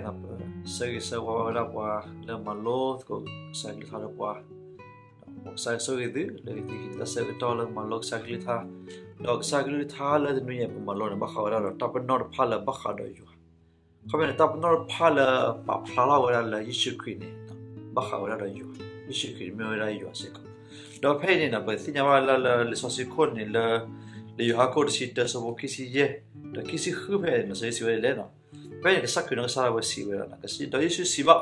ပဆၢဂ့ၤဆၢဝါဝဲဒၣ်ပှၤလၢမၤလိသကိးကစၢ်ကလုၢ်ကထါဒီးပှၤ, ကစၢ်ဆိၣ်ဂ့ၤသုလၢသုဟံးန့ၢ်တၢ်ဆၢကတီၢ်လၢကမၤလိကစၢ်ကလုၢ်ကထါ, ဒီးကစၢ်ကလုၢ်ကထါလၢတနွံညါပကမၤလိန့ၣ် ဘၣ်ဃးဝဲဒၣ်ဒီးတၢ်ပနီၣ်တဖၣ်လၢဘၣ်ဃးဒီးယွၤ ခီမ့ၢ်န့ၣ် တၢ်ပနီၣ်တဖၣ်လၢပာ်ဖျါထီၣ်ဝဲဒၣ်လၢယ့ၣ်ၡူးခရံာ်န့ၣ် ဘၣ်ဃးဝဲဒၣ်ဒီးယွၤ, ယ့ၣ်ၡူးခရံာ်န့ၣ်မ့ၢ်ဝဲဒၣ်ယွၤစ့ၢ်ကီး. ဒီးဖဲအံၤန့ၣ် ပသ့ၣ်ညါဘၣ်လၢလံာ်စီဆှံခိၣ်န့ၣ်လၢ လံာ်ယိၤဟၣ်ခိၣ်တဆံတၢ ဆၢဖိခံဆံယဲၢ် ဒီးခံဆံဃုဖဲန့ၣ် စီဆှံစံးဝဲဒ်လဲၣ်န့ၣ်, ဖဲန့ၣ် ကစၢ်ခရံာ်နီၢ်ကစၢ်ဒၣ်ဝဲစံးဝဲဒၣ်, ဒီးယ့ၣ်ၡူးစံးဘၣ်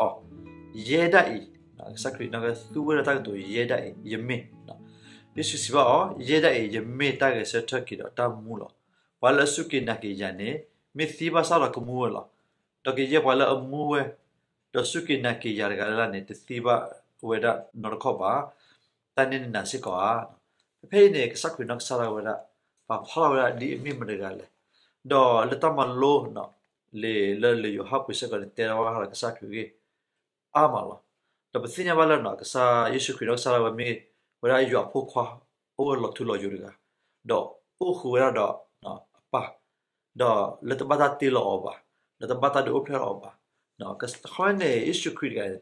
အီၤ, ယဲဒၣ်အံၤ, ကစၢ်ခရံာ်နီၢ်ကစၢ်သူဝဲဒၣ်တၢ်ကတိၤ ယဲဒၣ်အံၤ ယမ့ၢ် ယ့ၣ်ၡူးစံးဘၣ်အီၤ, ယဲဒၣ်အံၤ ယမ့ၢ်တၢ်ဂဲၤဆၢထၢၣ်က့ၤဒီးတၢ်မူလီၤ. ပှၤလၢအစူၢ်က့ၤနာ်က့ၤယၤန့ၣ် မ့ၢ်သံဘၣ်ဆၣ်ဒီးကမူဝဲလီၤ. ဒီးကယဲၢ်ပှၤလၢအမူဝဲ ဒီးစူၢ်က့ၤနာ်က့ၤယၤတဂၤလၢ်လၢ်န့ၣ် တသံဘၣ်ဝဲဒၣ်နီတခီၣ်ဘၣ်, တၢ်န့ၣ်နးစ့ၢ်ကီးဧါ. ဖဲအံၤန့ၣ် ကစၢ်ခရံာ်နီၢ်ကစၢ်ဒၣ်ဝဲဒၣ် ပာ်ဖျါထီၣ်ဝဲဒၣ်ဒ်အမ့ၢ်မတၤတဂၤလဲၣ်. ဒီးလၢတၢ်မၤလိ လံာ်လၢလံာ်ယိၤဟၣ်ပှ့ၤစ့ၢ်ကီးန့ၣ် တဲဘၣ်ဃးဒီးကစၢ်ခရံာ်ဂ့ၢ် အါမးလီၤ. ဒီးပသ့ၣ်ညါဘၣ်လၢ ကစၢ်ယ့ၣ်ၡူးခရံာ်နီၢ်ကစၢ်ဒၣ်ဝဲမ့ၢ်ဝဲဒၣ်ယွၤအဖိခွါ အိၣ်ဝဲလီၤထူလီၤယိာ်တဂၤ, ဒီးအိၣ်ဃုာ်ဝဲဒၣ်ဒီးအပၢ်, ဒီးလၢတဘၣ်တၢ်တ့လီၤအီၤဘၣ်, ဒီးတဘၣ်တၢ်ဒုးအိၣ်ဖျဲၣ်လီၤအီၤဘၣ်. ခီမ့ၢ်န့ၣ် ယ့ၣ်ၡူးခရံာ်တဂၤန့ၣ်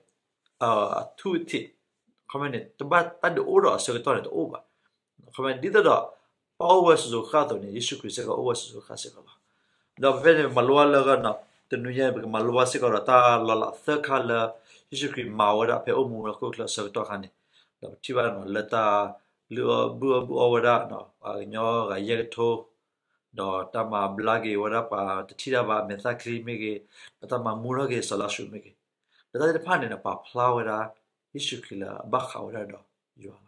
အထူအထံး, ခီမ့ၢ်န့ၣ် တဘၣ်တၢ်ဒုးအိၣ်ဒီးအဆၢကတီၢ်န့ၣ်တအိၣ်ဘၣ်. ခီမ့ၢ်ဒ်သိးဒီး ပၢ်အိၣ်ဝဲစိၤစိၤဃၣ်ဃၣ်အသိးန့ၣ် ယ့ၣ်ၡူးခရံာ်စ့ၢ်ကီးအိၣ်ဝဲစိၤစိၤဃၣ်ဃၣ်စ့ၢ်ကီးလီၤ. ဒီးဖဲန့ၣ် ပမၤလိဘၣ်လၢ တနွံညါ ပကမၤလိဘၣ်စ့ၢ်ကီးဒီးတၢ်လီၤလးသၢခါလၢ ယ့ၣ်ၡူးခရံာ်မၤဝဲဒၣ်ဖဲအိၣ်မူဝဲဟီၣ်ခိၣ်ချၢအဆၢကတီၢ်အခါန့ၣ်, ဒီးပထံၣ်ဘၣ်လၢတၢ်လုၢ်အီၣ်ဘုၣ်အီၣ်ဘုၣ်အီၣ်ဝဲဒၣ် ပှၤကညီဂၤယဲၢ်ကထိ ဒီးတၢ်မၤဘျါက့ၤဝဲဒၣ်ပှၤတထံၣ်တၢ်ဘၣ်အမဲာ်သၣ်ချံမ့ၢ်ဂ့ၤ, ဒီးတၢ်မၤမူထီၣ်က့ၤစီၤလါစရူးမ့ၢ်ဂ့ၤ, ဒီးတၢ်သ့ၣ်တဖၣ်န့ၣ် ပာ်ဖျါဝဲဒၣ် ယ့ၣ်ၡူးခရံာ်လၢအဘၣ်ဃးဝဲဒၣ်ဒီးယွၤလီၤ.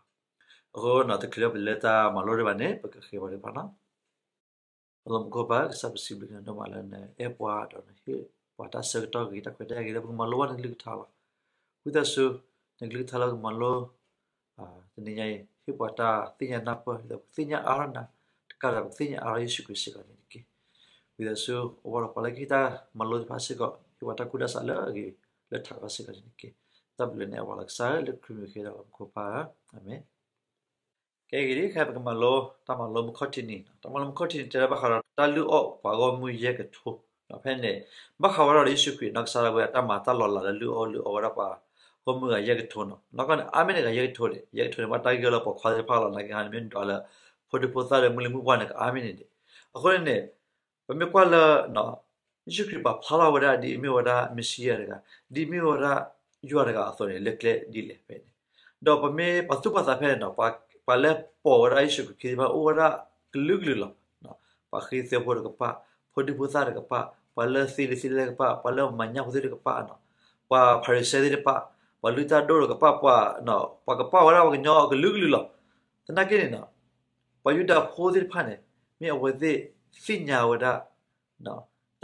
အဃိ တချုးလၢပလဲၤတၢ်မၤလိဒံးဘၣ်န့ၣ် ပကဃ့ဘါထုကဖၣ်န့ၣ် ပလီၢ်မူခိၣ်ပၢ် ကစၢ်ပစံးဘျုးက့ၤနၤဒိၣ်မးလၢနအဲၣ်ပှၤ ဒီးနဟ့ၣ်ပှၤတၢ်ဆၢကတီၢ်ဂ့ၤ တၢ်ခွဲးတၢ်ယာ်ဂ့ၤ လၢပကမၤလိဘၣ်နကလုၢ်ကထါလီၤ. ဝံသးစူၤ နကလုၢ်ကထါလၢပကမၤလိ တနံၤညါအံၤ ဟ့ၣ်ပှၤတၢ်သ့ၣ်ညါနၢ်ပၢၢ် ဒ်သိးပကသ့ၣ်ညါအါထီၣ်နၤ တကးဒီးပကသ့ၣ်ညါအါထီၣ်ယ့ၣ်ၡူးခရံာ်စ့ၢ်ကီးန့ၣ်တက့ၢ်. ဝံသးစူၤ အိၣ်ဒီးပှၤလၢကဟ့ၣ်တၢ်မၤလိသ့ၣ်တဖၣ်စ့ၢ်ကီး ဟ့ၣ်ပှၤတၢ်ကူၣ်တၢ်ဆးလၢအဂ့ၤလၢထးတဖၣ်စ့ၢ်ကီးန့ၣ်တက့ၢ်. တၢ်ဘျုးန့ၣ် အဝဲလီၤကစၢ်လၢခရံာ်မံၤဃ့ဒီး ပမူခိၣ်ပၢ်ဧၢ, အၤမ့ၣ်. ကဲဂ့ၤဒ်ခဲ ပကမၤလိ တၢ်မၤလိမူခိၣ်ထံးနံၤ, တၢ်မၤလိမူခိၣ်ထံးနံၤ တဲဘၣ်ဃးဒီးတၢ်လုၢ်အီၣ်ပှၤဂီၢ်မုၢ်ယဲၢ်ကထိ, ဖဲန့ၣ် ဘၣ်ဃးဝဲဒၣ်ဒီးယ့ၣ်ၡူးခရံာ်နီၢ်ကစၢ်ဒၣ်ဝဲအတၢ်မၤတၢ်လီၤလးလၢလုၢ်အီၣ်လုၢ်အီဝဲဒၣ်ပှၤဂီၢ်မုၢ်ဂၤယဲၢ်ကထိန့ၣ်, နီၢ်ကီၢ်န့ၣ် အါမ့ၢ်န့ၣ်ဂၤယဲၢ်ကထိန့ၣ် ယဲၢ်ကထိန့ၣ် ဘၣ်တၢ်ဂ့ၢ်လၢပိာ်ခွါသ့ၣ်တဖၣ်လီၤ. နာ်က့ဟါန့ၣ်မ့ၢ်ဒွးလၢ ဖိဒံဖိသၣ်ဒီးမုၢ်လံၢ်မုၢ်ပှၢ်န့ၣ် ကအါမ့ၢ်န့ၣ်န့ၣ်, အဃိန့ၣ်န့ၣ် ပမ့ၢ်ကွၢ်လၢ ယ့ၣ်ၡူးခရံာ်ပာ်ဖျါထီၣ်ဝဲဒၣ်ဒ်အမ့ၢ်ဝဲဒၣ်မ့ၣ်ၡံအၤတဂၤ, ဒ်အမ့ၢ်ဝဲဒၣ်ယွၤတဂၤအသိးန့ၣ် လၢကျဲဒ်လဲၣ်ဖဲန့ၣ်, ဒီးပမ့ၢ်ပာ်သူၣ်ပာ်သးဖဲန့ၣ်ဒီး ပှၤလၢပိာ်ဝဲဒၣ်ယ့ၣ်ၡူးခရံာ်ခံသ့ၣ်တဖၣ်အိၣ်ဝဲဒၣ်ကလုာ်ကလုာ်လီၤ. ပှၤဃ့သၢဖိတကပၤ, ဖိဒံဖိသၣ်တကပၤ, ပှၤလၢသ့လံာ်သ့လဲၢ်တကပၤ, ပှၤလၢမၤညၣ်ဖိသ့ၣ်တကပၤ, ပှၤဖၤရံၤၡဲသ့ၣ်တဖၣ်, ပှၤလုၢ်တၢ်ဒိၣ်တကပၤ, ပှၤ, ပှၤကပာ်ဝဲဒၣ်ပှၤကညီကလုာ်ကလုာ်လီၤ. သနာ်က့န့ၣ် ပှၤယူဒၤဖိသ့ၣ်တဖၣ်န့ၣ် မ့ၢ်အဝဲသ့ၣ်သ့ၣ်ညါဝဲဒၣ် တၢ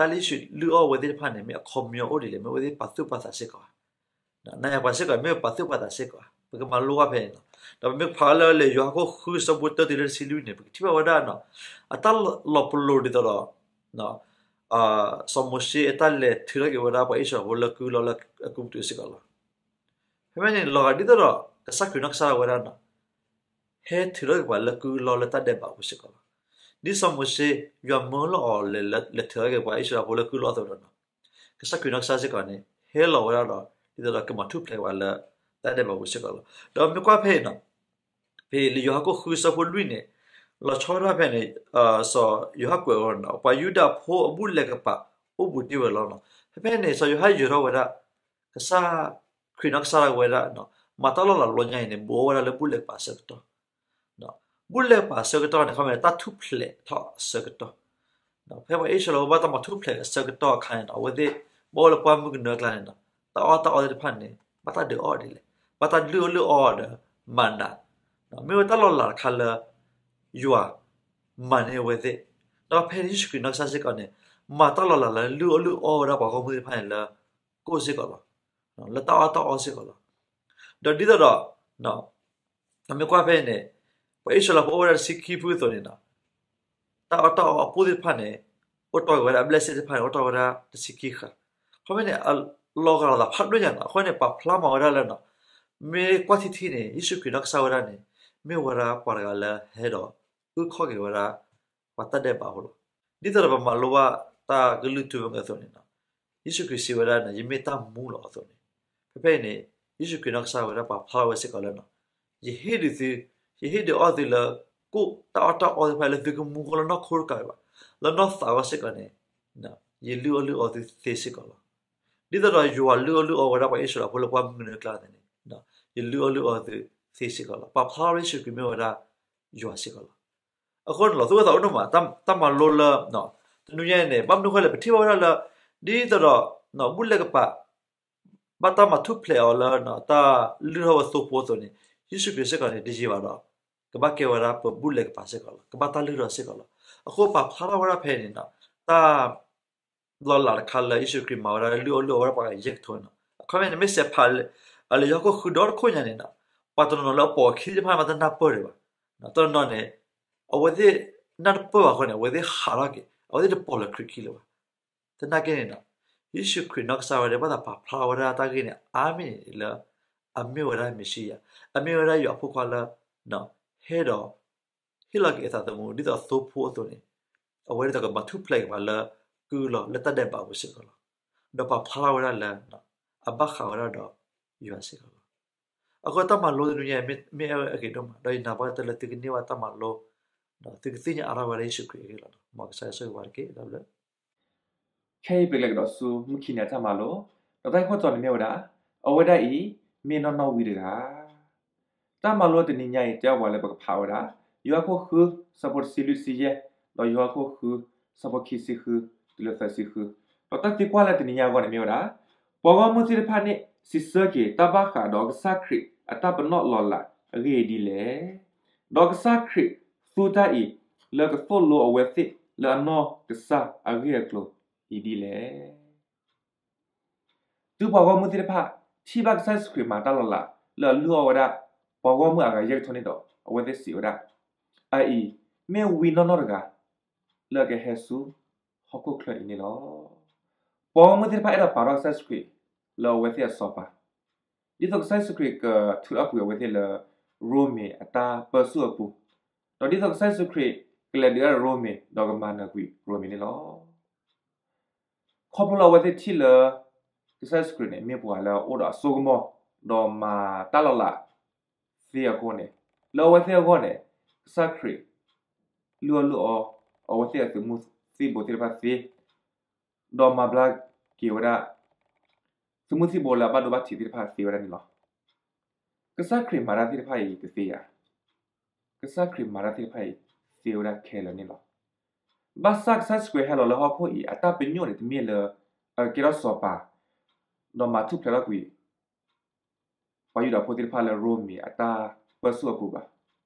်လၢယ့ၣ်ၡူးလုၢ်အီၣ်ဝဲသ့ၣ်တဖၣ်န့ၣ် မ့ၢ်အခီပညီအိၣ်ဒ်လဲၣ်, မ့ၢ်အဝဲသ့ၣ်ပာ်သူၣ်ပာ်သးစ့ၢ်ကီးဧါ. နၤယၤပှၤစ့ၢ်ကီး မ့ၢ်ပာ်သူၣ်ပာ်သးစ့ၢ်ကီးဧါ. ပကမၤလိဘၣ်ဖဲန့ၣ်လီၤ. ဒီးပမ့ၢ်ဖးလၢလံာ်ယိၤဟၣ်ခိၣ်ဃုဆၢဖိတၢတုၤလၢတဆံလွံၢ်န့ၣ် ပကထံၣ်ဘၣ်ဝဲဒၣ် အတၢ်လီၤပလိာ်ဒ်သိးဒီး စီၤမိၤၡ့အတၢ်လဲၤထုးထီၣ်က့ၤဝဲဒၣ်ပှၤအံၣ်စရ့လးဖိလၢကုၢ်လီၢ်လၢအကူပတူးစ့ၢ်ကီးလီၤ. ဖဲမ့ၢ်န့ၣ် လီၤဂာ်ဒ်သိးဒီး ကစၢ်ခရံာ်နီၢ်ကစၢ်ဒၣ်ဝဲဒၣ် ဟဲထုးထီၣ်က့ၤပှၤလၢကုၢ်လီၢ်လၢတၢ်ဒဲးဘးပူၤစ့ၢ်ကီးလီၤ. ဒ်စီၤမိၤၡ့ ယွၤမၢလီၤအီၤလဲၤထုးထီၣ်က့ၤပှၤအံၣ်စရ့လးဖိလၢကုၢ်လီၢ်အသိးဒီး ကစၢ်ခရံာ်နီၢ်ကစၢ်စ့ၢ်ကီးန့ၣ် ဟဲလီၤဝဲဒၣ်ဒီး ဒ်သိးဒီးကမၤထူၣ်ဖျဲးပှၤလၢတၢ်ဒဲးဘးပူၤစ့ၢ်ကီးလီၤ. ဒီးမ့ၢ်ကွၢ်ဖဲအံၤ ဖဲလံာ်ယိၤဟၣ်ခိၣ်ဃုဆၢဖိလွံၢ်န့ၣ် လီၤဆီဒၣ်ဖဲန့ၣ် စီၤယိၤဟၣ်ကွဲးဝဲန့ၣ် ပှၤယူဒၤဖိအဘူၣ်လဲၤကပာ် အိၣ်ဘူးတ့ၢ်ဝဲလီၤ. ဖဲဖဲန့ၣ် စီၤယိၤဟၣ်ယၢၤထီၣ်ဝဲဒၣ် ကစၢ်ခရံာ်နီၢ်ကစၢ်ဒၣ်ဝဲဒၣ် မၤတၢ်လီၤလးတဘျီညါအံၤန့ၣ် ဘူးဝဲဒၣ်လၢဘူၣ်လဲၤကပာ်အဆၢကတီၢ်. ဘူၣ်လဲၤကပာ်အဆၢကတီၢ်န့ၣ် ခီမ့ၢ်န့ၣ် တၢ်ထူၣ်ဖျဲးထီၣ်အဆၢကတီၢ်. ဖဲပှၤအံၣ်စရ့လးဖိဘၣ်တၢ်မၤထူၣ်ဖျဲးအဆၢကတီၢ်အခါန့ၣ် အဝဲသ့ၣ် ဘၣ်အိၣ်လၢပှၢ်မုၢ်ကနၢအကျါန့ၣ် တၢ်အီၣ်တၢ်အီသ့ၣ်တဖၣ်န့ၣ် ဘၣ်တၢ်ဒုးအီၣ်ဒ်လဲၣ်, ဘၣ်တၢ်လုၢ်အီၣ်လုၢ်အီဒီးမၤနၤ, မ့ၢ်ဝဲတၢ်လီၤလးတခါလၢ ယွၤမၤန့ၢ်အဝဲသ့ၣ်, ဒီးဖဲယ့ၣ်ၡူးခရံာ်နီၢ်ကစၢ်စ့ၢ်ကီးန့ၣ် မၤတၢ်လီၤလးလၢလုၢ်အီၣ်လုၢ်အီဝဲဒၣ်ပှၤဂီၢ်မုၢ်သ့ၣ်တဖၣ်န့ၣ်လၢ ကိၣ်စ့ၢ်ကီးလီၤ. လၢတၢ်အီၣ်တၢ်အီစ့ၢ်ကီးလီၤ. ဒီးဒ်သိးဒီး ပမ့ၢ်ကွၢ်ဖဲအံၤန့ၣ် ပှၤအံၣ်စရ့လးဖိအိၣ်ဝဲဒၣ်တဆံခံဖုအသိးန့ၣ် တၢ်အီၣ်တၢ်အီအပူၣ်သ့ၣ်တဖၣ်န့ၣ် အိၣ်တီၢ်က့ၤဝဲဒၣ် အဘျဲၣ်စ့ၣ်သ့ၣ်တဖၣ်န့ၣ် အိၣ်တီၢ်ဝဲဒၣ်တဆံခံဃာ်. ခီဖဲန့ၣ် အလီၤဂာ်လိာ်သးဖးဒိၣ်ညါလီၤ. အဃိန့ၣ် ပာ်ဖျါမၤဝဲဒၣ်လၢ မ့ၢ်ကွၢ်ထံထံန့ၣ် ယ့ၣ်ၡူးခရံာ်နီၢ်ကစၢ်ဝဲဒၣ်န့ၣ် မ့ၢ်ဝဲဒၣ်ပှၤတဂၤလၢဟဲဒီး အုၣ်ခီၣ်က့ၤဝဲဒၣ် ပှၤတၢ်ဒဲးဘးဖိလီၤ. ဒ်သိးဒီးပမၤလိဘၣ်တၢ်ကလုၢ်ထူဝဲအသိးန့ၣ်လီၤ. ယ့ၣ်ၡူးခရံာ်စံးဝဲဒၣ်န့ၣ် ယမ့ၢ်တၢ်မူလီၤအသိးန့ၣ်, ဖဲဖဲအံၤန့ၣ် ယ့ၣ်ၡူးခရံာ်နီၢ်ကစၢ်ဝဲဒၣ်ပာ်ဖျါထီၣ်ဝဲစ့ၢ်ကီးလၢ ယဟ့ၣ်ဒုးသု, ယဟ့ၣ်ဒုးအီၣ်သုလၢ ကိၣ်တၢ်အီၣ်တၢ်အီသ့ၣ်တဖၣ်လၢသုကမူအဂီၢ်လၢနီၢ်ခိတကးဒံးဘၣ်, လၢနီၢ်သးအဂီၢ်စ့ၢ်ကီးန့ၣ် ယလုၢ်အီၣ်လုၢ်အီသုသ့စ့ၢ်ကီးလီၤ. ဒ်သိးဒီးယွၤလုၢ်အီၣ်လုၢ်အီဝဲဒၣ်ပှၤအံၣ်စရ့လးဖိလၢပှၢ်မုၢ်ကနၢအကျါန့ၣ် ယလုၢ်အီၣ်လုၢ်အီသုသ့စ့ၢ်ကီးလီၤ. ပာ်ဖျါထီၣ်လၢယ့ၣ်ၡူးခရံာ်မ့ၢ်ဝဲဒၣ်ယွၤစ့ၢ်ကီးလီၤ. အဃိန့ၣ်လီၤ သူၣ်အိၣ်သးအိၣ်ဒိၣ်မး တၢ်မၤလိလၢ တနွံညါအံၤန့ၣ် ဘၣ်မနုၤအဃိလဲၣ် ပထံၣ်ဘၣ်ဝဲဒၣ်လၢ ဒ်သိးဒီး ဘူၣ်လဲၤကပၤ ဘၣ်တၢ်မၤထူၣ်ဖျဲးအီၤလၢ တၢ်လုၢ်ထီၣ်ဝဲသိဖိအသိးန့ၣ် ယ့ၣ်ၡူးခရံာ်စ့ၢ်ကီးန့ၣ် တယံာ်ဘၣ်ဒီး ကဘၣ်ကဲဝဲဒၣ်ပဘူၣ်လဲၤကပၤစ့ၢ်ကီးလီၤ. ကဘၣ်တၢ်လုၢ်ထီၣ်စ့ၢ်ကီးလီၤ. အဃိပာ်ဖျါထီၣ်ဝဲဒၣ်ဖဲန့ၣ် တၢ် လီၤလးတခါလၢယ့ၣ်ၡူးခရံာ်မၤဝဲဒၣ်လၢလုၢ်အီၣ်လုၢ်အီဝဲဒၣ်ပှၤဂၤယဲၢ်ကထိန့ၣ်လီၤ. အခီပညီန့ၣ် မ့ၢ်စဲးဖး လၢယိၤဟၣ်ခိၣ်ဃုဒီတခိၣ်ညါန့ၣ်လီၤ ပှၤတနီၤနီၤလၢအပိာ်အခံသ့ၣ်တဖၣ်န့ၣ် မ့ၢ်တနၢ်ပၢၢ်ဒံးဘၣ်. တနီၤနီၤန့ၣ် အဝဲသ့ၣ်နၢ်တပၢၢ်ဘၣ်အဃိန့ၣ် အဝဲသ့ၣ်ဟးထီၣ်က့ၤ အဝဲသ့ၣ်တပိာ်လၢခရံာ်ခံလၢၤဘၣ်. သနာ်က့န့ၣ်လီၤ ယ့ၣ်ၡူးခရံာ်နီၢ်ကစၢ်ဝဲဒၣ် ဘၣ်သးပာ်ဖျါဝဲဒၣ်တၢ်ဂ့ၢ်န့ၣ် အါမံၤန့ၣ်လၢ အမ့ၢ်ဝဲဒၣ်မ့ၤၡံယၤ, အမ့ၢ်ဝဲဒၣ်ယွၤအဖိခွါလၢ ဟဲဒီး ဟ့ၣ်လီၤက့ၤအသးသမူ ဒ်သိးအသိဖိအသိးန့ၣ် အဝဲဒၣ်ကမၤထူၣ်ဖျဲးက့ၤပှၤလၢ ကုၢ်လီၤလၢတၢ်ဒဲးဘးအပူၤစ့ၢ်ကီးလီၤ. ဒီးပာ်ဖျါထီၣ်ဝဲဒၣ်လၢ အဘၣ်ဃးဝဲဒၣ်ဒီးယွၤစ့ၢ်ကီးလီၤ. အဃိတၢ်မၤလိတနွံညါ မ့ၢ်အဂ့ၤဒိၣ်မး ဒီးယနာ်ဘၣ်ကတၢၢ်လၢသုကန့ၢ်ဘၣ်တၢ်မၤလိ ဒီးသုကသ့ၣ်ညါအါထီၣ်ဝဲဒၣ်ယ့ၣ်ၡူးခရံာ်အဂ့ၢ်လီၤ. မ်ကစၢ်ယွၤဆိၣ်ဂ့ၤပှၤတက့ၢ်. တၢ်ဘျုး ခဲအံၤပကလဲၤကဒီးဆူမုၢ်ခံနံၤအတၢ်မၤလိ, ဒီးတၢ်ဂ့ၢ်ခိၣ်တီန့ၣ်မ့ၢ်ဝဲဒၣ် အဝဲဒၣ်အံၤ မ့ၢ်နီၢ်နီၢ်ဝံတဂၤ. တၢ်မၤလိတနံၤညါအံၤ တဲအီၣ်ပှၤလၢပကဖးဝဲဒၣ် ယိၤဟၣ်ခိၣ်ဃု ဆၢဖိတဆံလွံၢ်တဆံယဲၢ်, ဒီးယိၤဟၣ်ခိၣ်ဃု ဆၢဖိခံဆံဃု တုၤလၢသၢဆံဃု, ဒီးတၢ်သံကွၢ်လၢတနံၤညါအဂီၢ်န့ၣ်မ့ၢ်ဝဲဒၣ် ပှၤဂီၢ်မုၢ်သ့ၣ်တဖၣ်န့ၣ် စံးဆၢက့ၤတၢ်ဘၣ်ဃးဒီးကစၢ်ခရံာ်အတၢ်ပနီၣ်လီၤလးအဂ့ၢ်အံၤဒ်လဲၣ်. ဒီးကစၢ်ခရံာ်သူတၢ်အံၤ လၢကသိၣ်လိအဝဲသ့ၣ်လၢအနီၢ်ကစၢ်အဂ့ၢ်အကျိၤအံၤဒ်လဲၣ်. တုၤပှၤဂီၢ်မုၢ်သ့ၣ်တဖၣ် ထံၣ်ဘၣ်ကစၢ်ယ့ၣ်ၡူးခရံာ်မၤတၢ်လီၤလး လၢအလုၢ်အီၣ်ဝဲဒၣ် ပှၤဂီၢ်မုၢ်အဂၤယဲၢ်ကထိန့ၣ်ဒီး အဝဲသ့ၣ်စံးဝဲဒၣ်, အအံၤ မ့ၢ်ဝံနီၢ်နီၢ်တဂၤ လၢအကဟဲဆူဟီၣ်ခိၣ်ချၢအံၤန့ၣ်လီၤ. ပှၤဂီၢ်မုၢ်သ့ၣ်တဖၣ်အဲၣ်ဒိးပာ်ထီၣ်ကစၢ်ယ့ၣ်ၡူးခရံာ် လၢအဝဲသ့ၣ်အစီၤပၤ, ဒ်သိးကစၢ်ယ့ၣ်ၡူးခရံာ်ကထုးထီၣ်ကွံာ်အဝဲသ့ၣ်လၢ ရိမ့ၤအတၢ်ပၢဆူၣ်အပူၤ, ဒီးဒ်သိးကစၢ်ယ့ၣ်ၡူးခရံာ်ကလဲၤဒုးတၢ်ဒီးရိမ့ၤ ဒီးကမၤနၢၤကွံာ်ရိမ့ၤန့ၣ်လီၤ. ခီဖျိလၢအဝဲသ့ၣ်ထံၣ်လၢ ကစၢ်ယ့ၣ်ၡူးခရံာ်န့ၣ် မ့ၢ်ပှၤလၢအအိၣ်ဒီးအစိကမီၤ ဒီးမၤတၢ်လီၤလးသ့အဃိန့ၣ်, လၢအဝဲသ့ၣ်အဂီၢ်န့ၣ် ကစၢ်ခရံာ် လုၢ်အီၣ်လုၢ်အီ အဝဲသ့ၣ်အသုးမုၢ်သံၣ်ဘိသ့ၣ်တဖၣ်သ့, ဒီးမၤဘျါက့ၤဝဲဒၣ် သုးမုၢ်သံၣ်ဘိလၢအဘၣ်ဒိဘၣ်ထံးသ့ၣ်တဖၣ်သ့ဝဲဒၣ်န့ၣ်လီၤ. ကစၢ်ခရံာ်မၤတၢ်သ့ၣ်တဖၣ်အံၤတသ့ဧါ. ကစၢ်ခရံာ်မၤတၢ်သ့ၣ်တဖၣ်အံၤ သ့ဝဲဒၣ်ခဲလၢာ်န့ၣ်လီၤ. ဘၣ်ဆၣ်ကစၢ်ယ့ၣ်ၡူးခရံာ်ဟဲလီၤလၢဟီၣ်ခိၣ်အံၤ အတၢ်ပညိၣ်န့ၣ် တမ့ၢ်လၢ အကဲထီၣ်စီၤပၤ ဒီးမၤထူၣ်ဖျဲးထီၣ်ကွံာ် ပှၤယူဒၤဖိသ့ၣ်တဖၣ်လၢရိမ့ၤအတၢ်ပၢဆူၣ်အပူၤဘၣ်.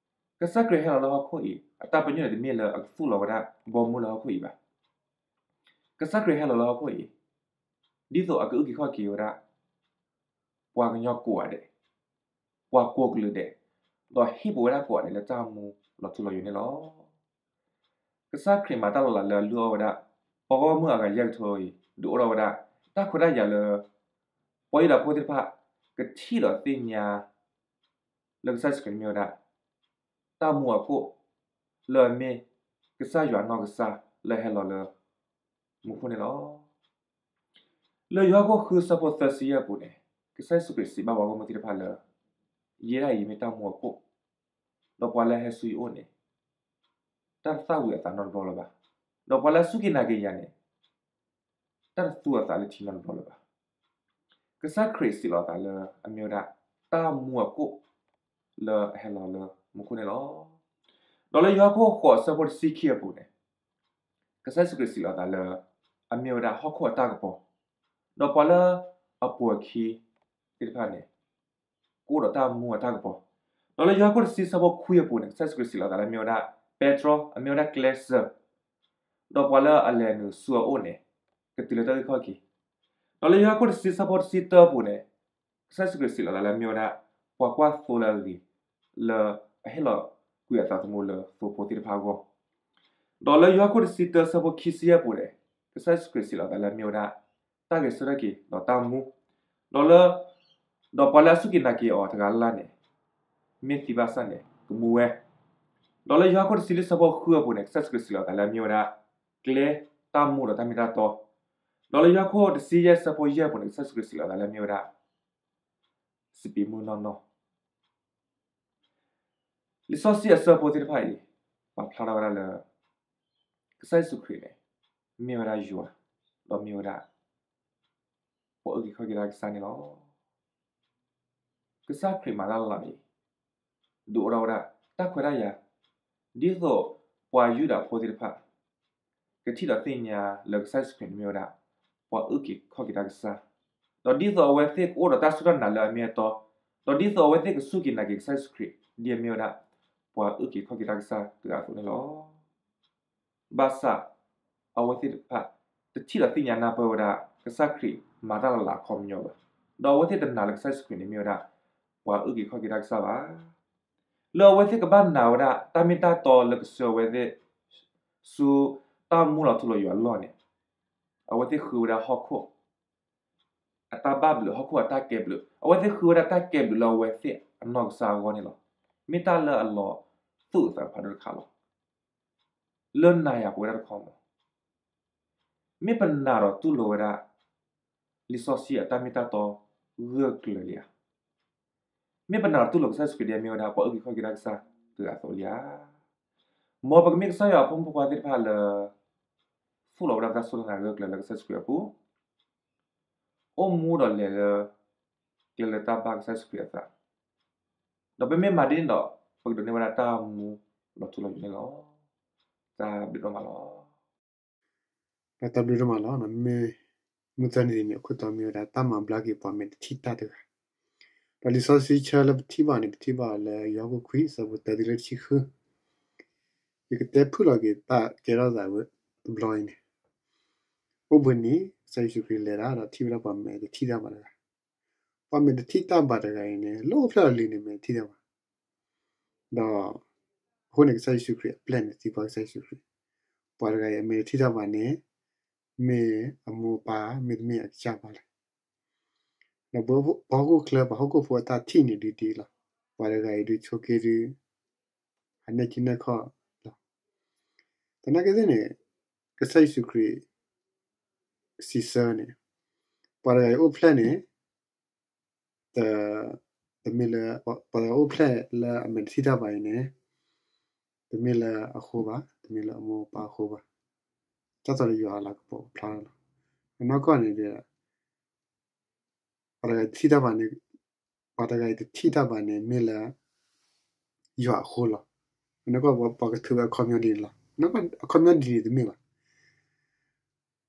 ကစၢ်ခရံာ်ဟဲလီၤလၢဟီၣ်ခိၣ်အံၤ အတၢ်ပညိၣ်န့ၣ် တမ့ၢ်လၢအကသူၣ်လီၤဝဲဒၣ်ဘီမုၢ်လၢဟီၣ်ခိၣ်အံၤဘၣ်. ကစၢ်ခရံာ်ဟဲလီၤလၢဟီၣ်ခိၣ်အံၤ ဒ်သိးအကအုၣ်က့ၤခီၣ်က့ၤဝဲဒၣ် ပှၤကညီကိးဂၤဒဲး, ပှၤကိးကလုာ်ဒဲး, ဒီးဟ့ၣ်ပဝဲဒၣ်ကိးဂၤဒဲးလၢတၢ်မူလီၤထူလီၤယိာ်န့ၣ်လီၤ. ကစၢ်ခရံာ်မၤတၢ်လီၤလးလၢအလုၢ်အီၣ်ဝဲဒၣ် ပှၤဂီၢ်မုၢ်အဂၤယဲၢ်ကထိအံၤ ဒုးအိၣ်ထီၣ်ဝဲဒၣ် တၢ်ခွဲးတၢ်ယာ်လၢ ပှၤယူဒၤဖိသ့ၣ်တဖၣ် ကထံၣ်ဒီးသ့ၣ်ညါ လၢကစၢ်ယ့ၣ်ၡူးခရံာ်န့ၣ်မ့ၢ်ဝဲဒၣ် တၢ်မူအခိၣ် လၢအမ့ၢ် ကစၢ်ယွၤအနီၢ်ကစၢ်လၢအဟဲလီၤလၢ မူခိၣ်န့ၣ်လီၤ. လၢယိၤဟၣ်ခိၣ်ဃုဆၢဖိသၢဆံယဲၢ်အပူၤန့ၣ် ကစၢ်ယ့ၣ်ၡူးခရံာ်စံးဘၣ်ပှၤဂီၢ်မုၢ်သ့ၣ်တဖၣ်လၢ ယဲဒၣ်အံၤမ့ၢ်တၢ်မူအခိၣ်, ဒီးပှၤလၢအဟဲဆူယအိၣ်န့ၣ် တၢ်တသၣ်ဝံၤအသးနီတဘျီလၢၤဘၣ်, ဒီးပှၤလၢအစူၢ်က့ၤနာ်က့ၤယၤန့ၣ် တၢ်တသူအသးလၢထံနီတဘျီလၢၤဘၣ်. ကစၢ်ခရံာ်စံးလီၤအသးလၢအမ့ၢ်ဝဲဒၣ် တၢ်မူအခိၣ် လၢအဟဲလီၤလၢမူခိၣ်န့ၣ်လီၤ. ဒီးလၢယိၤဟၣ်ခိၣ်ဃိးဆၢဖိတဆံခံအပူၤန့ၣ် ကစၢ်ယ့ၣ်ၡူးခရံာ်စံးလီၤအသးလၢ အမ့ၢ်ဝဲဒၣ်ဟီၣ်ခိၣ်အတၢ်ကပီၤ, ဒီးပှၤလၢအပိာ်အခံသ့ၣ်တဖၣ်န့ၣ် ကအိၣ်ဒီးတၢ်မူအတၢ်ကပီၤ, ဒီးလၢယိၤဟၣ်ခိၣ်တဆံဆၢဖိခွံအပူၤန့ၣ် ကစၢ်ယ့ၣ်ၡူးခရံာ်စံးလီၤအသးလၢအမ့ၢ်ဝဲဒၣ် ပဲတြီ အမ့ၢ်ဝဲဒၣ်ကျဲစၢၤ ဒီးပှၤလၢအလဲၤနုာ်ဆူအအိၣ်န့ၣ် ကတုၤလၢတၢ်အုၣ်ခီၣ်က့ၤ, ဒီးလၢယိၤဟၣ်ခိၣ်တဆံဆၢဖိတဆံတၢအပူၤန့ၣ် ကစၢ်ယ့ၣ်ၡူးခရံာ်စံးလီၤအသးလၢအမ့ၢ်ဝဲဒၣ် ပှၤကွၢ်သိလၢအဂ့ၤ လၢအဟ့ၣ်လီၤကွံာ်အသးသမူလၢသိဖိသ့ၣ်တဖၣ်အဂီၢ်, ဒီးလၢယိၤဟၣ်ခိၣ်တဆံတၢဆၢဖိခံဆံယဲၢ်အပူၤန့ၣ် ကစၢ်ယ့ၣ်ၡူးခရံာ်စံးလီၤအသးလၢအမ့ၢ်ဝဲဒၣ် တၢ်ဂဲၤဆၢထၢၣ်က့ၤဒီးတၢ်မူ, ဒီးလၢ ဒီးပှၤလၢအစူၢ်က့ၤနာ်က့ၤအီၤတဂၤလၢ်လၢ်န့ၣ် မ့ၢ်သံဘၣ်ဆၣ်န့ၣ် ကမူဝဲ, ဒီးလၢယိၤဟၣ်ခိၣ်တဆံလွံၢ်ဆၢဖိဃုအပူၤန့ၣ် ကစၢ်ယ့ၣ်ၡူးခရံာ်စံးလီၤအသးလၢအမ့ၢ်ဝဲဒၣ် ကျဲ, တၢ်မူဒီးတၢ်မ့ၢ်တၢ်တီ, ဒီးလၢယိၤဟၣ်ခိၣ်တဆံယဲၢ်အဆၢဖိယဲၢ်အပူၤန့ၣ် ကစၢ်ယ့ၣ်ၡူးခရံာ်စံးလီၤအသးလၢအမ့ၢ်ဝဲဒၣ် စပံးမုၢ်နီၢ်နီၢ် လံာ်စီဆှံအဆၢဖိသ့ၣ်တဖၣ်အံၤ ပာ်ဖျါထီၣ်ဝဲဒၣ်လၢ ကစၢ်ယ့ၣ်ၡူးခရံာ်န့ၣ် မ့ၢ်ဝဲဒၣ်ယွၤ ဒီးမ့ၢ်ဝဲဒၣ် ပှၤအုၣ်က့ၤခီၣ်က့ၤတၢ်ကစၢ်န့ၣ်လီၤ. ကစၢ်ခရံာ်မၤတၢ်လၢ်လၢ်အံၤ ဒုးအိၣ်ထီၣ်ဝဲဒၣ် တၢ်ခွဲးတၢ်ယာ် ဒ်သိးပှၤယူဒၤဖိသ့ၣ်တဖၣ် ကထံၣ်ဒီးသ့ၣ်ညါလၢကစၢ်ယ့ၣ်ၡူးခရံာ်န့ၣ်မ့ၢ်ဝဲဒၣ် ပှၤအုၣ်က့ၤခီၣ်က့ၤတၢ်ကစၢ်, ဒီးဒ်သိးအဝဲသ့ၣ်ကအိၣ်ဒီးတၢ်စူၢ်တၢ်နာ်လၢအမ့ၢ်အတီ, ဒီးဒ်သိးအဝဲသ့ၣ်ကစူၢ်က့ၤနာ်က့ၤကစၢ်ယ့ၣ်ၡူးခရံာ် ဒ်အမ့ၢ်ဝဲဒၣ် ပှၤအုၣ်က့ၤခီၣ်က့ၤတၢ်ကစၢ်တဂၤအသိးန့ၣ်လီၤ. ဘၣ်ဆၣ် အဝဲသ့ၣ်တဖၣ် တထံၣ်ဒီးသ့ၣ်ညါနၢ်ပၢၢ်ဝဲဒၣ် ကစၢ်ခရံာ်မၤတၢ်လၢ်လၢ်အခီပညီဘၣ်, ဒီးအဝဲသ့ၣ်တနာ်လၢကစၢ်ယ့ၣ်ၡူးခရံာ်န့ၣ်မ့ၢ်ဝဲဒၣ် ပှၤအုၣ်က့ၤခီၣ်က့ၤတၢ်ကစၢ်ဘၣ်. လၢအဝဲသ့ၣ်ကဘၣ်နာ်ဝဲဒၣ် တၢ်မ့ၢ်တၢ်တီလၢကဆှၢအဝဲသ့ၣ် ဆူတၢ်မူလီၤထူလီၤယိာ်အလီၢ်န့ၣ် အဝဲသ့ၣ်ဃုဝဲဒၣ်ဟီၣ်ခိၣ် အတၢ်ဘၣ်ဘျုး ဟီၣ်ခိၣ်အတၢ်ကဲဘျုး, အဝဲသ့ၣ်ဃုဝဲဒၣ်တၢ်ကဲဘျုးလၢအဝဲသ့ၣ်အနီၢ်ကစၢ်အဂီၢ်န့ၣ်လီၤ. မ့ၢ်တၢ်လၢအလီၤသူၣ်အသးတဖၣ်ဒိၣ်တခါလီၤ. လၢနၤယၤပဝဲဒၣ်တခီမး မ့ၢ်ပနာ်ဒီးတူၢ်လိာ်ဝဲဒၣ် လံာ်စီဆှံအတၢ်မ့ၢ်တၢ်တီဂၢၢ်ကျၢၤလံဧါ. မ့ၢ်ပနာ်ဒီးတူၢ်လိာ်ကစၢ်ယ့ၣ်ၡူးခရံာ်ဒ်အမ့ၢ်ဝဲဒၣ် ပှၤအုၣ်က့ၤခီၣ်က့ၤတၢ်ကစၢ်တဂၤအသိးလံဧါ. မ်ပကမ့ၢ်ကစၢ်ယွၤအဖိမုၣ်ဖိခွါသ့ၣ်တဖၣ်လၢ သူၣ်လီၤဝဲဒၣ်ပတၢ်စူၢ်တၢ်နာ်ဂၢၢ်ကျၢၤလၢကစၢ်ယ့ၣ်ၡူးခရံာ်အပူၤ, အိၣ်မူဒီးလဲၤလၢ ကျဲလၢတၢ်ဘၣ်ကစၢ်ယ့ၣ်ၡူးခရံာ်အသး, ဒီးပမ့ၢ်မၤဒ်န့ၣ်ဒီး ပကဒိးန့ၢ်ဝဲဒၣ်တၢ်မူလီၤထူလီၤယိာ်န့ၣ်လီၤ. တၢ်ဘျုးဒိၣ်မးလီၤ. တၢ်ဘျုးဒိၣ်မးလီၤ. မ့ၢ်မုၢ်သၢနံၤန့ၣ် အခိၣ်တီမ့ၢ်ဝဲဒၣ် တၢ်မၤဘျါက့ၤပှၤမဲာ်တထံၣ်တၢ်တဂၤ, ဒီးလံာ်စီဆှံဆၢလၢပထံၣ်ဘၣ်န့ၣ် ပထံၣ်ဘၣ်အီၤလၢယိၤဟၣ်ခိၣ်ခွံ အဆၢဖိတၢတုၤလၢတဆံဃု, ယကတဲဖုၣ်လီၤက့ၤတၢ်ကဲထီၣ်သးဝဲတဘျီအံၤန့ၣ်, အိၣ်ဘှံးနံၤ ကစၢ်ယ့ၣ်ၡူးခရံာ်လဲၤတၢ်ဒီးထံၣ်ဝဲဒၣ်ပှၤမဲာ်တထံၣ်တၢ်ဘၣ်တဂၤ, ပှၤမဲာ်တထံၣ်တၢ်ဘၣ်တဂၤအံၤန့ၣ် လၢအိၣ်ဖျဲၣ်လီၤလံၤန့ၣ် မဲာ်တထံၣ်တၢ်ဘၣ် ဒီး အဃိန့ၣ် ကစၢ်ယ့ၣ်ၡူးခရံာ်အပျဲၢ်န့ၣ် သံကွၢ်ကစၢ်ယ့ၣ်ၡူးခရံာ်, ပှၤတဂၤအံၤအမဲာ်တထံၣ်တၢ်ဘၣ်န့ၣ် မ့ၢ်အမိၢ်အပၢ် မ့တမ့ၢ်အကစၢ်ပၢ်လဲၣ်. ဒီးပှၤဟီၣ်ခိၣ်ချၢ ပှၤဟီၣ်ခိၣ်ဖိအတၢ်ထံၣ်န့ၣ်ဒ်ဒ်လီၤ. ပှၤတဂၤအံၤဒုးဆိးက့ဒုး အနဲၣ်ကံနဲၣ်ခီၣ်လီၤ. သနာ်က့သ့ၣ်န့ၣ် ကစၢ်ယ့ၣ်ၡူးခရံာ် စံးဆၢန့ၣ် ပှၤတဂၤအံၤအိၣ်ဖျဲၣ်န့ၣ် တ တမ့ၢ်လၢ ပှၤတဂၤအိၣ်ဖျဲၣ်လၢအမဲာ်တထံၣ်တၢ်ဘၣ်အံၤန့ၣ် တမ့ၢ်လၢအဃိဘၣ်, တမ့ၢ်လၢအမိၢ်အပၢ်အဃိဘၣ်. တၢ်သိးလၢယွၤအလၤကပီၤကဖျါထီၣ်လီၤ. အနီၢ်ကီၢ်န့ၣ်ဒီး ပှၤတဂၤတထံၣ်တၢ်ဘၣ်န့ၣ် ပှၤတဂၤအံၤတထံၣ်တၢ်ဘၣ်န့ၣ် မ့ၢ်လၢ ယွၤအဃိလီၤ. အနီၢ်ကီၢ်ပှၤကထုးဝဲအခီပညီဒ်န့ၣ်လီၤ. အခီပညီဒ်န့ၣ်တမ့ၢ်ဘၣ်.